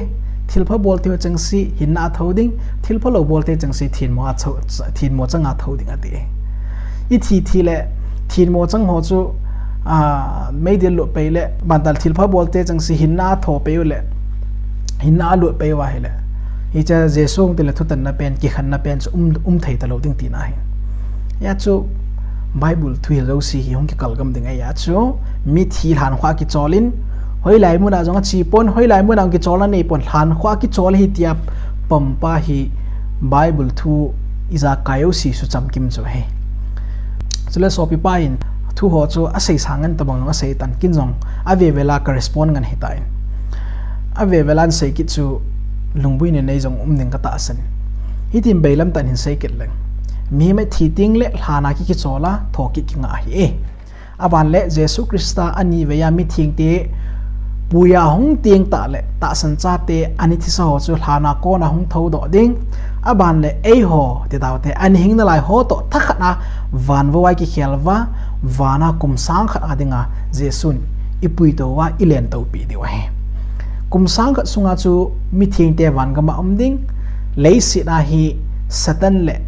Thilpha bolte ho chengse hinna a thou ding, thilpha lou bolte chengse thenmo a thou, thenmo changa thou ding ati. Ithi thi le thenmo chang ho chu a, meidil lut pei le, bantal thilpha bolte chengse hinna a tho pei u le, hinna a lut pei uva ahile, hiche Jesu hung tile thutanna pen, kikhenna pen chu um, um thei talou ding tina ahi. Hijeh chun Bible thuhil jouse hi hung kikal gam ding ahi. Hijeh chun mithi lhankhuh a kichol in, hoilai mun a jong ache pon, hoilai mun a jong kichol anei pon, lhankhuh a kichol ahi tia pampa hi Bible thu ijakai jouse suchamkim chu ahi. Chule sopipa in thu ho chu asei sang ngen tabang jong asei tan, ken jong avevela ka respond ngen ahitan. Avevela ahin sei kit chu lungboi nei nei jong um ding katahsan. Hitin bailam tah in hin sei kit leng. Mihem athi teng le lhan a ki, kichol a, thokit kinga ahi e. Aban le Jesu Christa anivei a mithengte puiya hung teng tah le tahsan chate ana thisa ho chu lhan a kona hung thoudoh ding. Aban le eiho, titaote, ana hing nalai ho toh thakhat a van vou a kikhel uva, van a kum sang khat a dinga Jesun ipuitou uva, ilentou peh diu ahi. Kum sang khat sunga chu mithengte van gam a um ding, leiset a hi Satan le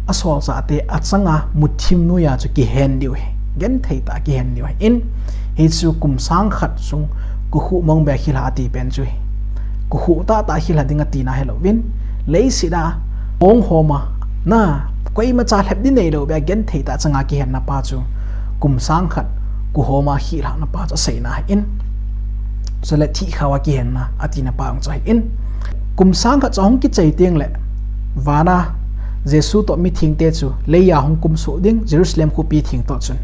asolchahte achanga muthim noiya chu kihen diu ahi. Genthei tah a kihen diu ahin, hichu kum sang khat sung kukhuh mong beh a khel a ati pen chu ahi. Kukhuh tahtah a khel a ding atina hilouvin, leiset a pong homa, na, koimacha lhep ding neilou beh a genthei tah a changa kihenna pa chu kum sang khat kukhuh homa khel a na pa chu aseina ahin. Chule thihkhao a kihenna atina pa jong chu ahin. Kum sang khat chu ahung kichai teng le, van a Jesu toh mithengte chu lei a hung kumsuh ding, Jerusalem khopi theng toh chun.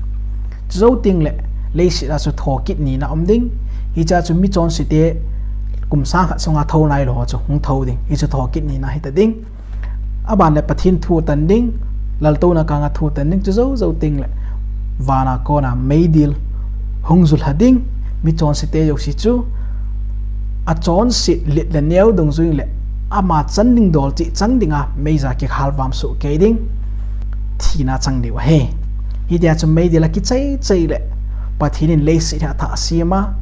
Chujou teng le, leiset a chu thokit nina um ding. Hichea chu michonsete kum sang khat sunga thou nailou ho chu hung thou ding. Hichu thokit nina hita ding. Aban le Pathen thu atan ding, laltouna kanga thu atan ding, chujou jou teng le, van a kona meidil hung ju lha ding, michonsete jouse chu achonset let le neo dungjui le, ama chan ding dol cheh chang dinga meija kikhalvam soh kei ding, thina chang diu ahi. Hitia chu meidil a kichai chai le, Pathen in leiset hi athah sem a,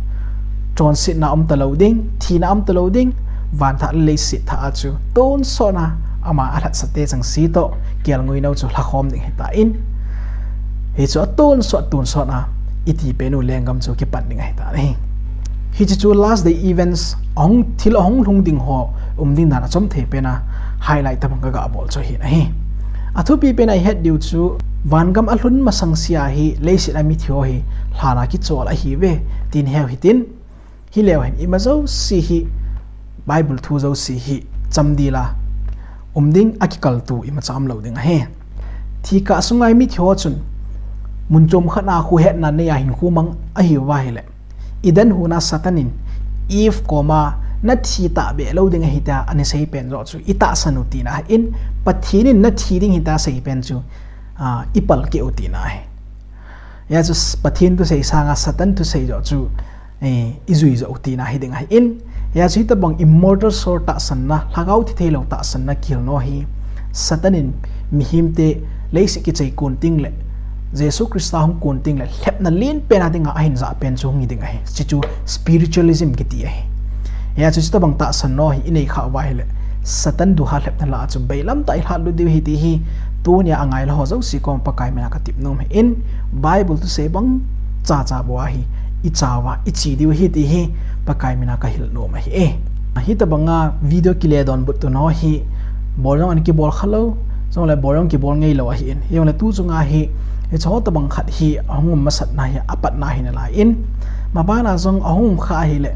chonsetna um talou ding, thina um talou ding, van thah le leiset thah a chu tonsot a ama alhatsate chengse toh kelngoi nou chu lhakhom ding ahitan, hichu atonsot, tonsot a iti pen u lenggam chu kipan ding ahitan ahi. Hiche chu last day events ahung, thil ahung lhung ding ho um ding dan achom thei pen a highlight tabang kaga bol chu ahin ahi. Athupi pen a ihet diu chu, vangam alhun masang sea hi leiset a mithi ho hi lhan a kichol ahiuve, tin heu hitin, hileu hen ima jouse hi, Bible thu jouse hi chamdel a um ding, akikaltou imacha umlou ding ahi. Thikah sunga mithi ho chun mun chom khat a khohetna nei a hinkho mang ahiuva ahile, Eden hon a Satan in Eve koma nathi tahbeh lou ding ahi tia ana sei pen joh chu itahsan u tina ahin, Pathen in nathi ding ahi tia asei pen chu, a, ipalkeh u tina ahi. Hijeh chun Pathen thusei sanga Satan thusei joh chu, eh, ijui joh u tina hiding ahin. Hijeh chun hitobang immortal soul tahsanna, lhagao thi theilou tahsanna kihilna hi Satan in mihemte leiset kichai kon teng le, Jesu Christa hung kon teng le, lhepna lenpen a dinga ahin jah pen chu hung hiding ahi. Hichu spiritualism kiti ahi. Hijeh chun hitobang tahsanna hi inei khah uva ahile, Satan duha lhepna lah a chu bailam tah a ilhat lut diu ahi ti hi, tunia angailha ho jouse koma Pakai mina katep nom ahin, Bible thusei bang chacha bou a hi icha uva, iche diu ahi ti hi Pakai mina kahil nom ahi e. Hitobanga video kile donbut tuna ho hi bol jong ana kibol khalou, chule bol jong kibol ngeilou ahin. Hijongle tu chunga hi, hiche ho tobang khat hi ahung um masatna hi apatna ahi nalaiyin, mabana jong ahung um kha ahile,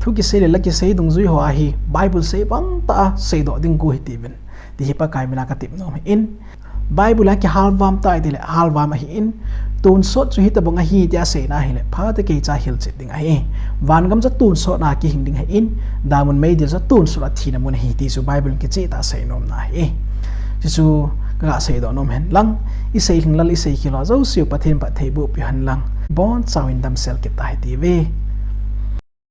thu kisei le la kisei dungjui ho a hi Bible sei bang tah a seidoh ding gu hitiuvin, ti hi Pakai mina katep nom ahin. Bible a kihalvam tai tile halvam ahin, tonsot chu hitobang ahi tia seina ahile phatecha hilchet ding ahi. Vangam chu tonsot a kihing ding ahin, damun meidil chu tonsot a thina mun ahi ti chu Bible in kichehtah a seinomna ahi. Chuchu kaga seidoh nom hen lang, isei lhinglel isei khel ho jouseu Pathen in phattheiboh peh hen lang, bonchauvin damsel kit tahitiuve.